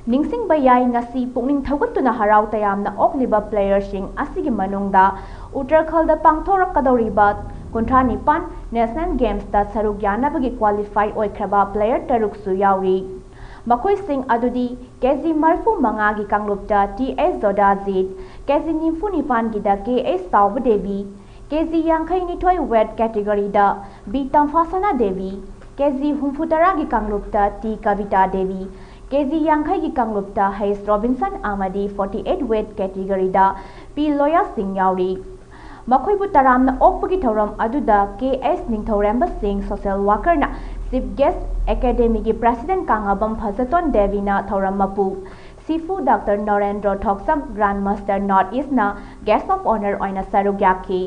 ꯅꯤꯡꯁꯤꯡꯕ ꯌꯥꯏ, ꯉꯁꯤ ꯄꯨꯛꯅꯤꯡ ꯊꯧꯒꯠꯇꯨꯅ ꯍꯔꯥꯎ ꯇꯌꯥꯝꯅ ꯑꯣꯛꯂꯤꯕ playerꯁꯤꯡ ꯑꯁꯤꯒꯤ ꯃꯅꯨꯡꯗ ꯎꯠꯇꯔꯈꯜꯗ ꯄꯥꯡꯊꯣꯔꯛꯀꯗꯧꯔꯤꯕ ꯀꯨꯟꯊ꯭ꯔꯥ ꯅꯤꯄꯥꯟ National Gamesꯇ ꯁꯔꯨꯛ ꯌꯥꯅꯕꯒꯤ qualify ꯑꯣꯏꯈ꯭ꯔꯕ player ꯇꯔꯨꯛꯁꯨ ꯌꯥꯎꯔꯤ꯫ ꯃꯈꯣꯏꯁꯤꯡ ꯑꯗꯨꯗꯤ ꯀꯦ ꯖꯤ ꯃꯔꯤꯐꯨ ꯃꯉꯥꯒꯤ ꯀꯥꯡꯂꯨꯞꯇ ꯇꯤ ꯑꯦꯁ ꯖꯣꯗꯥꯖꯤꯠ, ꯀꯦ ꯖꯤ ꯅꯤꯐꯨ ꯅꯤꯄꯥꯟꯒꯤꯗ ꯀꯦ ꯑꯦꯁ ꯆꯥꯎꯕ ꯗꯦꯕꯤ, ꯀꯦ ꯖꯤ ꯌꯥꯡꯈꯩ ꯅꯤꯊꯣꯏ weight categoryꯗ ꯕꯤ ꯇꯝꯐꯥꯁꯅꯥ ꯗꯦꯕꯤ, ꯀꯦ ꯖꯤ ꯍꯨꯝꯐꯨ ꯇꯔꯥꯒꯤ ꯀꯥꯡꯂꯨꯞꯇ ꯇꯤ ꯀꯕꯤꯇꯥ ꯗꯦꯕꯤ, ꯀꯦ ꯖꯤ ꯌꯥꯡꯈꯩꯒꯤ ꯀꯥꯡꯂꯨꯞꯇ ꯍꯩꯁ ꯔꯣꯕꯤꯟꯁꯟ ꯑꯃꯗꯤ forty eight weight categoryꯗ ꯄꯤ ꯂꯣꯌꯥ ꯁꯤꯡ ꯌꯥꯎꯔꯤ꯫ ꯃꯈꯣꯏꯕꯨ ꯇꯔꯥꯝꯅ ꯑꯣꯛꯄꯒꯤ ꯊꯧꯔꯝ ꯑꯗꯨꯗ ꯀꯦ ꯑꯦꯁ ꯅꯤꯡꯊꯧꯔꯦꯝꯕ ꯁꯤꯡ social workerꯅ chief guest, academyꯒꯤ president ꯀꯥꯉꯥꯕꯝ ꯐꯖꯇꯣꯟ ꯗꯦꯕꯤꯅ ꯊꯧꯔꯝ ꯃꯄꯨ, ꯁꯤꯐꯨ doctor Narendra Thokchom Grandmaster North Eastꯅ guest of honour ꯑꯣꯏꯅ ꯁꯔꯨꯛ ꯌꯥꯈꯤ꯫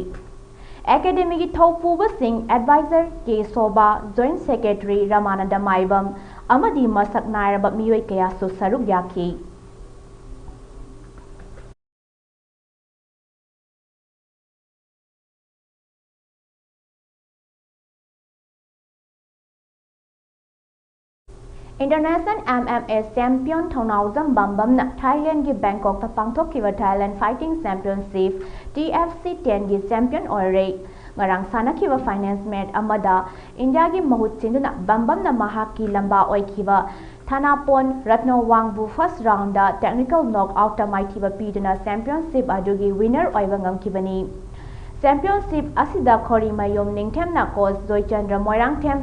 Academyꯒꯤ ꯊꯧꯄꯨꯕꯁꯤꯡ advisor ꯀꯦ ꯁꯣꯚꯥ, joint secretary ꯔꯃꯥꯅꯟꯗ ꯃꯥꯏꯕꯝ ꯑꯃꯗꯤ ꯃꯁꯛ ꯅꯥꯏꯔꯕ ꯃꯤꯑꯣꯏ ꯀꯌꯥꯁꯨ ꯁꯔꯨꯛ ꯌꯥꯈꯤ꯫ International M M A champion ꯊꯧꯅꯥꯎꯖꯝ ꯕꯥꯝꯕꯝꯅ ꯊꯥꯏꯂꯦꯟꯒꯤ ꯕꯦꯡꯀꯣꯛꯇ ꯄꯥꯡꯊꯣꯛꯈꯤꯕ Thailand Fighting Championship T F C tenꯒꯤ champion ꯑꯣꯏꯔꯦ꯫ ꯉꯔꯥꯡ ꯁꯥꯟꯅꯈꯤꯕ finals match ꯑꯃꯗ ꯏꯟꯗꯤꯌꯥꯒꯤ ꯃꯍꯨꯠ ꯁꯤꯟꯗꯨꯅ ꯕꯥꯝꯕꯝꯅ ꯃꯍꯥꯛꯀꯤ ꯂꯝꯕꯥ ꯑꯣꯏꯈꯤꯕ ꯊꯥꯅꯥꯄꯣꯟ ꯔꯠꯅꯣ ꯋꯥꯡꯕꯨ first roundꯗ technical knockoutꯇ ꯃꯥꯏꯊꯤꯕ ꯄꯤꯗꯨꯅ championship ꯑꯗꯨꯒꯤ winner ꯑꯣꯏꯕ ꯉꯝꯈꯤꯕꯅꯤ꯫ Championship ꯑꯁꯤꯗ ꯈꯣꯔꯤꯃꯌꯨꯝ ꯅꯤꯡꯊꯦꯝꯅ coach ꯖꯣꯏꯆꯟꯗ꯭ꯔ ꯃꯣꯏꯔꯥꯡꯊꯦꯝ,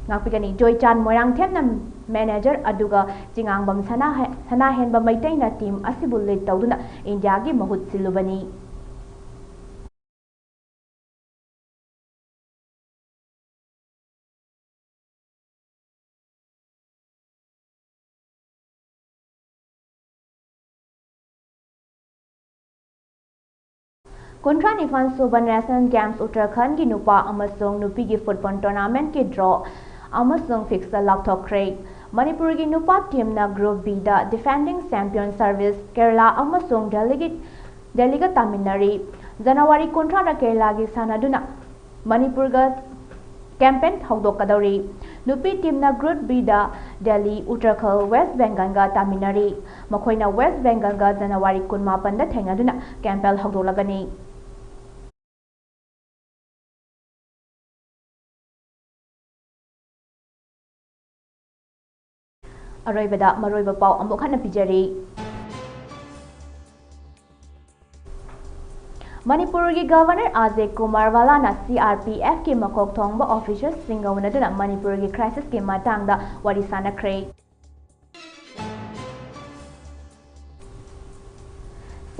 ꯉꯥꯛꯄꯤꯒꯅꯤ, ꯖꯣꯏꯆꯥꯟ ꯃꯣꯏꯔꯥꯡꯊꯦꯝꯅ manager ꯑꯗꯨꯒ ꯆꯤꯉꯥꯡꯕꯝ ꯁꯅꯥꯍꯦ-, ꯁꯅꯥꯍꯦꯟꯕ ꯃꯩꯇꯩꯅ team ꯑꯁꯤꯕꯨ lead ꯇꯧꯗꯨꯅ ꯏꯟꯗꯤꯌꯥꯒꯤ ꯃꯍꯨꯠ ꯁꯤꯜꯂꯨꯕꯅꯤ꯫ ꯀꯨꯟꯊ꯭ꯔꯥ ꯅꯤꯄꯥꯟ ꯁꯨꯕ National Games ꯎꯠꯇꯔꯈꯟꯒꯤ ꯅꯨꯄꯥ ꯑꯃꯁꯨꯡ ꯅꯨꯄꯤꯒꯤ football tournamentꯀꯤ draw ꯑꯃꯁꯨꯡ fixture ꯂꯥꯎꯊꯣꯛꯈ꯭ꯔꯦ꯫ ꯃꯅꯤꯄꯨꯔꯒꯤ ꯅꯨꯄꯥ teamꯅ Group Bꯗ defending champion service Kerala ꯑꯃꯁꯨꯡ ꯗꯦꯜꯂꯤꯒꯤ, ꯗꯦꯜꯂꯤꯒ ꯇꯥꯃꯤꯟꯅꯔꯤ꯫ ꯖꯅꯋꯥꯔꯤ ꯀꯨꯟꯊ꯭ꯔꯥꯗ ꯀꯦꯔꯂꯥꯒꯤ ꯁꯥꯟꯅꯗꯨꯅ ꯃꯅꯤꯄꯨꯔꯒ campaign ꯍꯧꯗꯣꯛꯀꯗꯧꯔꯤ꯫ ꯅꯨꯄꯤ ꯇꯤꯝꯅ ꯒ꯭ꯔꯨꯞ ꯕꯤꯗ ꯗꯦꯜꯂꯤ, ꯎꯠꯇꯔꯈꯜ, ꯋꯦꯁ ꯕꯦꯡꯒꯜꯒ ꯇꯥꯃꯤꯟꯅꯔꯤ꯫ ꯃꯈꯣꯏꯅ ꯋꯦꯁ ꯕꯦꯡꯒꯜꯒ ꯖꯅꯋꯥꯔꯤ ꯀꯨꯟꯃꯥꯄꯟꯗ ꯊꯦꯡꯅꯗꯨꯅ ꯀꯦꯝꯄꯦꯜ ꯍꯧꯗꯣꯛꯂꯒꯅꯤ꯫ ꯑꯔꯣꯏꯕꯗ ꯃꯔꯨꯑꯣꯏꯕ ꯄꯥꯎ ꯑꯃꯨꯛ ꯍꯟꯅ ꯄꯤꯖꯔꯤ꯫ ꯃꯅꯤꯄꯨꯔꯒꯤ governor ꯑꯖꯦ Kumar ꯚꯥꯂꯥꯅ C R P ꯑꯦꯐꯀꯤ ꯃꯀꯣꯛ ꯊꯣꯡꯕ ꯑꯣꯐꯤꯁꯔꯁꯤꯡꯒ ꯎꯅꯗꯨꯅ ꯃꯅꯤꯄꯨꯔꯒꯤ ꯀ꯭ꯔꯥꯏꯁꯤꯁꯀꯤ ꯃꯇꯥꯡꯗ ꯋꯥꯔꯤ ꯁꯥꯅꯈ꯭ꯔꯦ꯫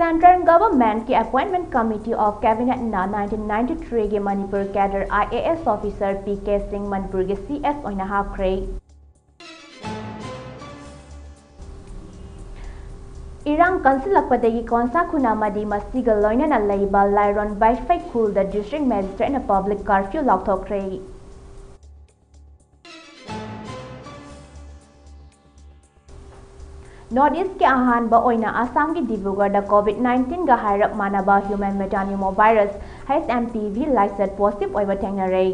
Central Governmentꯀꯤ Appointment Committee of Cabinetꯅ nineteen ninety-threeꯒꯤ Manipur cadre I A S officer P K Singh ꯃꯅꯤꯄꯨꯔꯒꯤ C S ꯑꯣꯏꯅ ꯍꯥꯞꯈ꯭ꯔꯦ꯫ ꯏꯔꯥꯡ ꯀꯟꯁꯤꯜꯂꯛꯄꯗꯒꯤ ꯀꯣꯟꯁꯥ ꯈꯨꯟ ꯑꯃꯗꯤ ꯃꯁꯤꯒ ꯂꯣꯏꯅꯅ ꯂꯩꯕ ꯂꯥꯏꯔꯣꯟ ꯕꯥꯏꯐꯩ ꯈꯨꯜꯗ district magistrateꯅ public curfew ꯂꯥꯎꯊꯣꯛꯈ꯭ꯔꯦ꯫ North Eastꯀꯤ ꯑꯍꯥꯟꯕ ꯑꯣꯏꯅ ꯑꯁꯥꯝꯒꯤ ꯗꯤꯕ꯭ꯔꯨꯒꯔꯗ COVID nineteenꯒ ꯍꯥꯏꯔꯞ ꯃꯥꯟꯅꯕ human metapneumovirus, H M P V, ꯂꯥꯏꯆꯠ positive ꯑꯣꯏꯕ ꯊꯦꯡꯅꯔꯦ꯫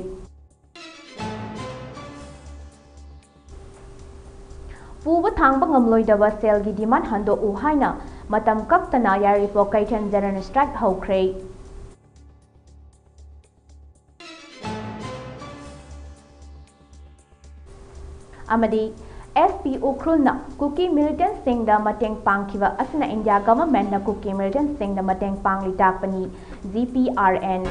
ꯄꯨꯕ ꯊꯥꯡꯕ ꯉꯝꯂꯣꯏꯗꯕ ꯁꯦꯜꯒꯤ demand ꯍꯟꯗꯣꯛꯎ ꯍꯥꯏꯅ ꯃꯇꯝ ꯀꯛꯇꯅ ꯌꯥꯏꯔꯤꯄꯣꯛ ꯀꯩꯊꯦꯜ general strike ꯍꯧꯈ꯭ꯔꯦ꯫ ꯑꯃꯗꯤ S P ꯎꯈ꯭ꯔꯨꯜꯅ ꯀꯨꯀꯤ militantꯁꯤꯡꯗ ꯃꯇꯦꯡ ꯄꯥꯡꯈꯤꯕ ꯑꯁꯤꯅ India governmentꯅ ꯀꯨꯀꯤ militantꯁꯤꯡꯗ ꯃꯇꯦꯡ ꯄꯥꯡꯂꯤ ꯇꯥꯛꯄꯅꯤ꯫ G P R N꯫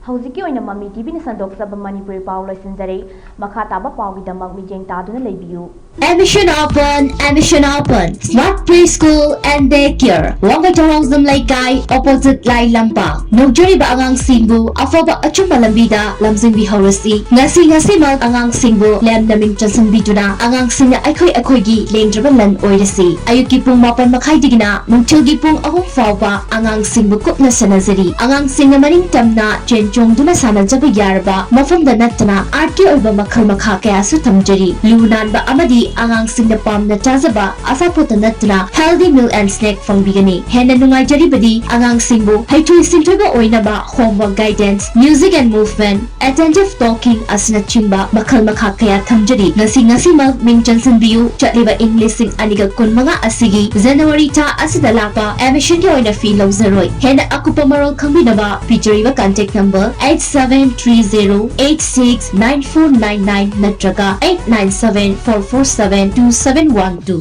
ꯍꯧꯖꯤꯛꯀꯤ ꯑꯣꯏꯅ ꯃꯃꯤ ꯇꯤꯚꯤꯅ ꯁꯟꯗꯣꯛꯆꯕ ꯃꯅꯤꯄꯨꯔꯤ ꯄꯥꯎ ꯂꯣꯏꯁꯤꯟꯖꯔꯦ꯫ ꯃꯈꯥ ꯇꯥꯕ ꯄꯥꯎꯒꯤꯗꯃꯛ ꯃꯤꯠꯌꯦꯡ ꯇꯥꯗꯨꯅ ꯂꯩꯕꯤꯌꯨ꯫ Admission open, admission open. Smart Preschool and Daycare, Wangoi ꯊꯧꯔꯥꯡꯖꯝ ꯂꯩꯀꯥꯏ, opposite ꯂꯥꯏ ꯂꯝꯄꯥꯛ꯫ ꯅꯧꯖꯔꯤꯕ ꯑꯉꯥꯡꯁꯤꯡꯕꯨ ꯑꯐꯕ ꯑꯆꯨꯝꯕ ꯂꯝꯕꯤꯗ ꯂꯝꯖꯤꯡꯕꯤꯍꯧꯔꯁꯤ꯫ ꯉꯁꯤ ꯉꯁꯤꯃꯛ ꯑꯉꯥꯡꯁꯤꯡꯕꯨ ꯂꯦꯝꯅ ꯃꯤꯡ ꯆꯟꯁꯤꯟꯕꯤꯗꯨꯅ ꯑꯉꯥꯡꯁꯤꯡꯅ ꯑꯩꯈꯣꯏ ꯑꯩꯈꯣꯏꯒꯤ ꯂꯦꯡꯗ꯭ꯔꯕ ꯂꯟ ꯑꯣꯏꯔꯁꯤ꯫ ꯑꯌꯨꯛꯀꯤ ꯄꯨꯡ ꯃꯥꯄꯟ ꯃꯈꯥꯏꯗꯒꯤꯅ ꯅꯨꯡꯊꯤꯜꯒꯤ ꯄꯨꯡ ꯑꯍꯨꯝ ꯐꯥꯎꯕ ꯑꯉꯥꯡꯁꯤꯡꯕꯨ ꯀꯨꯞꯅ ꯁꯦꯟꯅꯖꯔꯤ꯫ ꯑꯉꯥꯡꯁꯤꯡꯅ ꯃꯅꯤꯡ ꯇꯝꯅ ꯆꯦꯟ ꯆꯣꯡꯗꯨꯅ ꯁꯥꯟꯅꯖꯕ ꯌꯥꯔꯕ ꯃꯐꯝꯗ ꯅꯠꯇꯅ artꯀꯤ ꯑꯣꯏꯕ ꯃꯈꯜ ꯃꯈꯥ ꯀꯌꯥꯁꯨ ꯊꯝꯖꯔꯤ꯫ ꯂꯨ ꯅꯥꯟꯕ ꯑꯃꯗꯤ ꯑꯉꯥꯡꯁꯤꯡꯅ ꯄꯥꯝꯅ ꯆꯥꯖꯕ ꯑꯆꯥꯄꯣꯠꯇ ꯅꯠꯇꯅ healthy meal and snack ꯐꯪꯕꯤꯒꯅꯤ꯫ ꯍꯦꯟꯅ ꯅꯨꯡꯉꯥꯏꯖꯔꯤꯕꯗꯤ ꯑꯉꯥꯡꯁꯤꯡꯕꯨ ꯍꯩꯊꯣꯏ ꯁꯤꯡꯊꯣꯏꯕ ꯑꯣꯏꯅꯕ homework guidance, music and movement, attentive talking ꯑꯁꯤꯅꯆꯤꯡꯕ ꯃꯈꯜ ꯃꯈꯥ ꯀꯌꯥ ꯊꯝꯖꯔꯤ꯫ ꯉꯁꯤ ꯉꯁꯤꯃꯛ ꯃꯤꯡ ꯆꯟꯁꯤꯟꯕꯤꯌꯨ꯫ ꯆꯠꯂꯤꯕ ꯏꯪ ꯂꯤꯁꯤꯡ ꯑꯅꯤꯒ ꯀꯨꯟꯃꯉꯥ ꯑꯁꯤꯒꯤ January ꯊꯥ ꯑꯁꯤꯗ ꯂꯥꯛꯄ admission ꯒꯤ ꯑꯣꯏꯅ fee ꯂꯧꯖꯔꯣꯏ꯫ ꯍꯦꯟꯅ ꯑꯀꯨꯞꯄ ꯃꯔꯣꯜ ꯈꯪꯕꯤꯅꯕ ꯄꯤꯖꯔꯤꯕ contact number eight seven three zero eight six nine four nine nine ꯅꯠꯇ꯭ꯔꯒ eight nine seven four four seven two seven one two꯫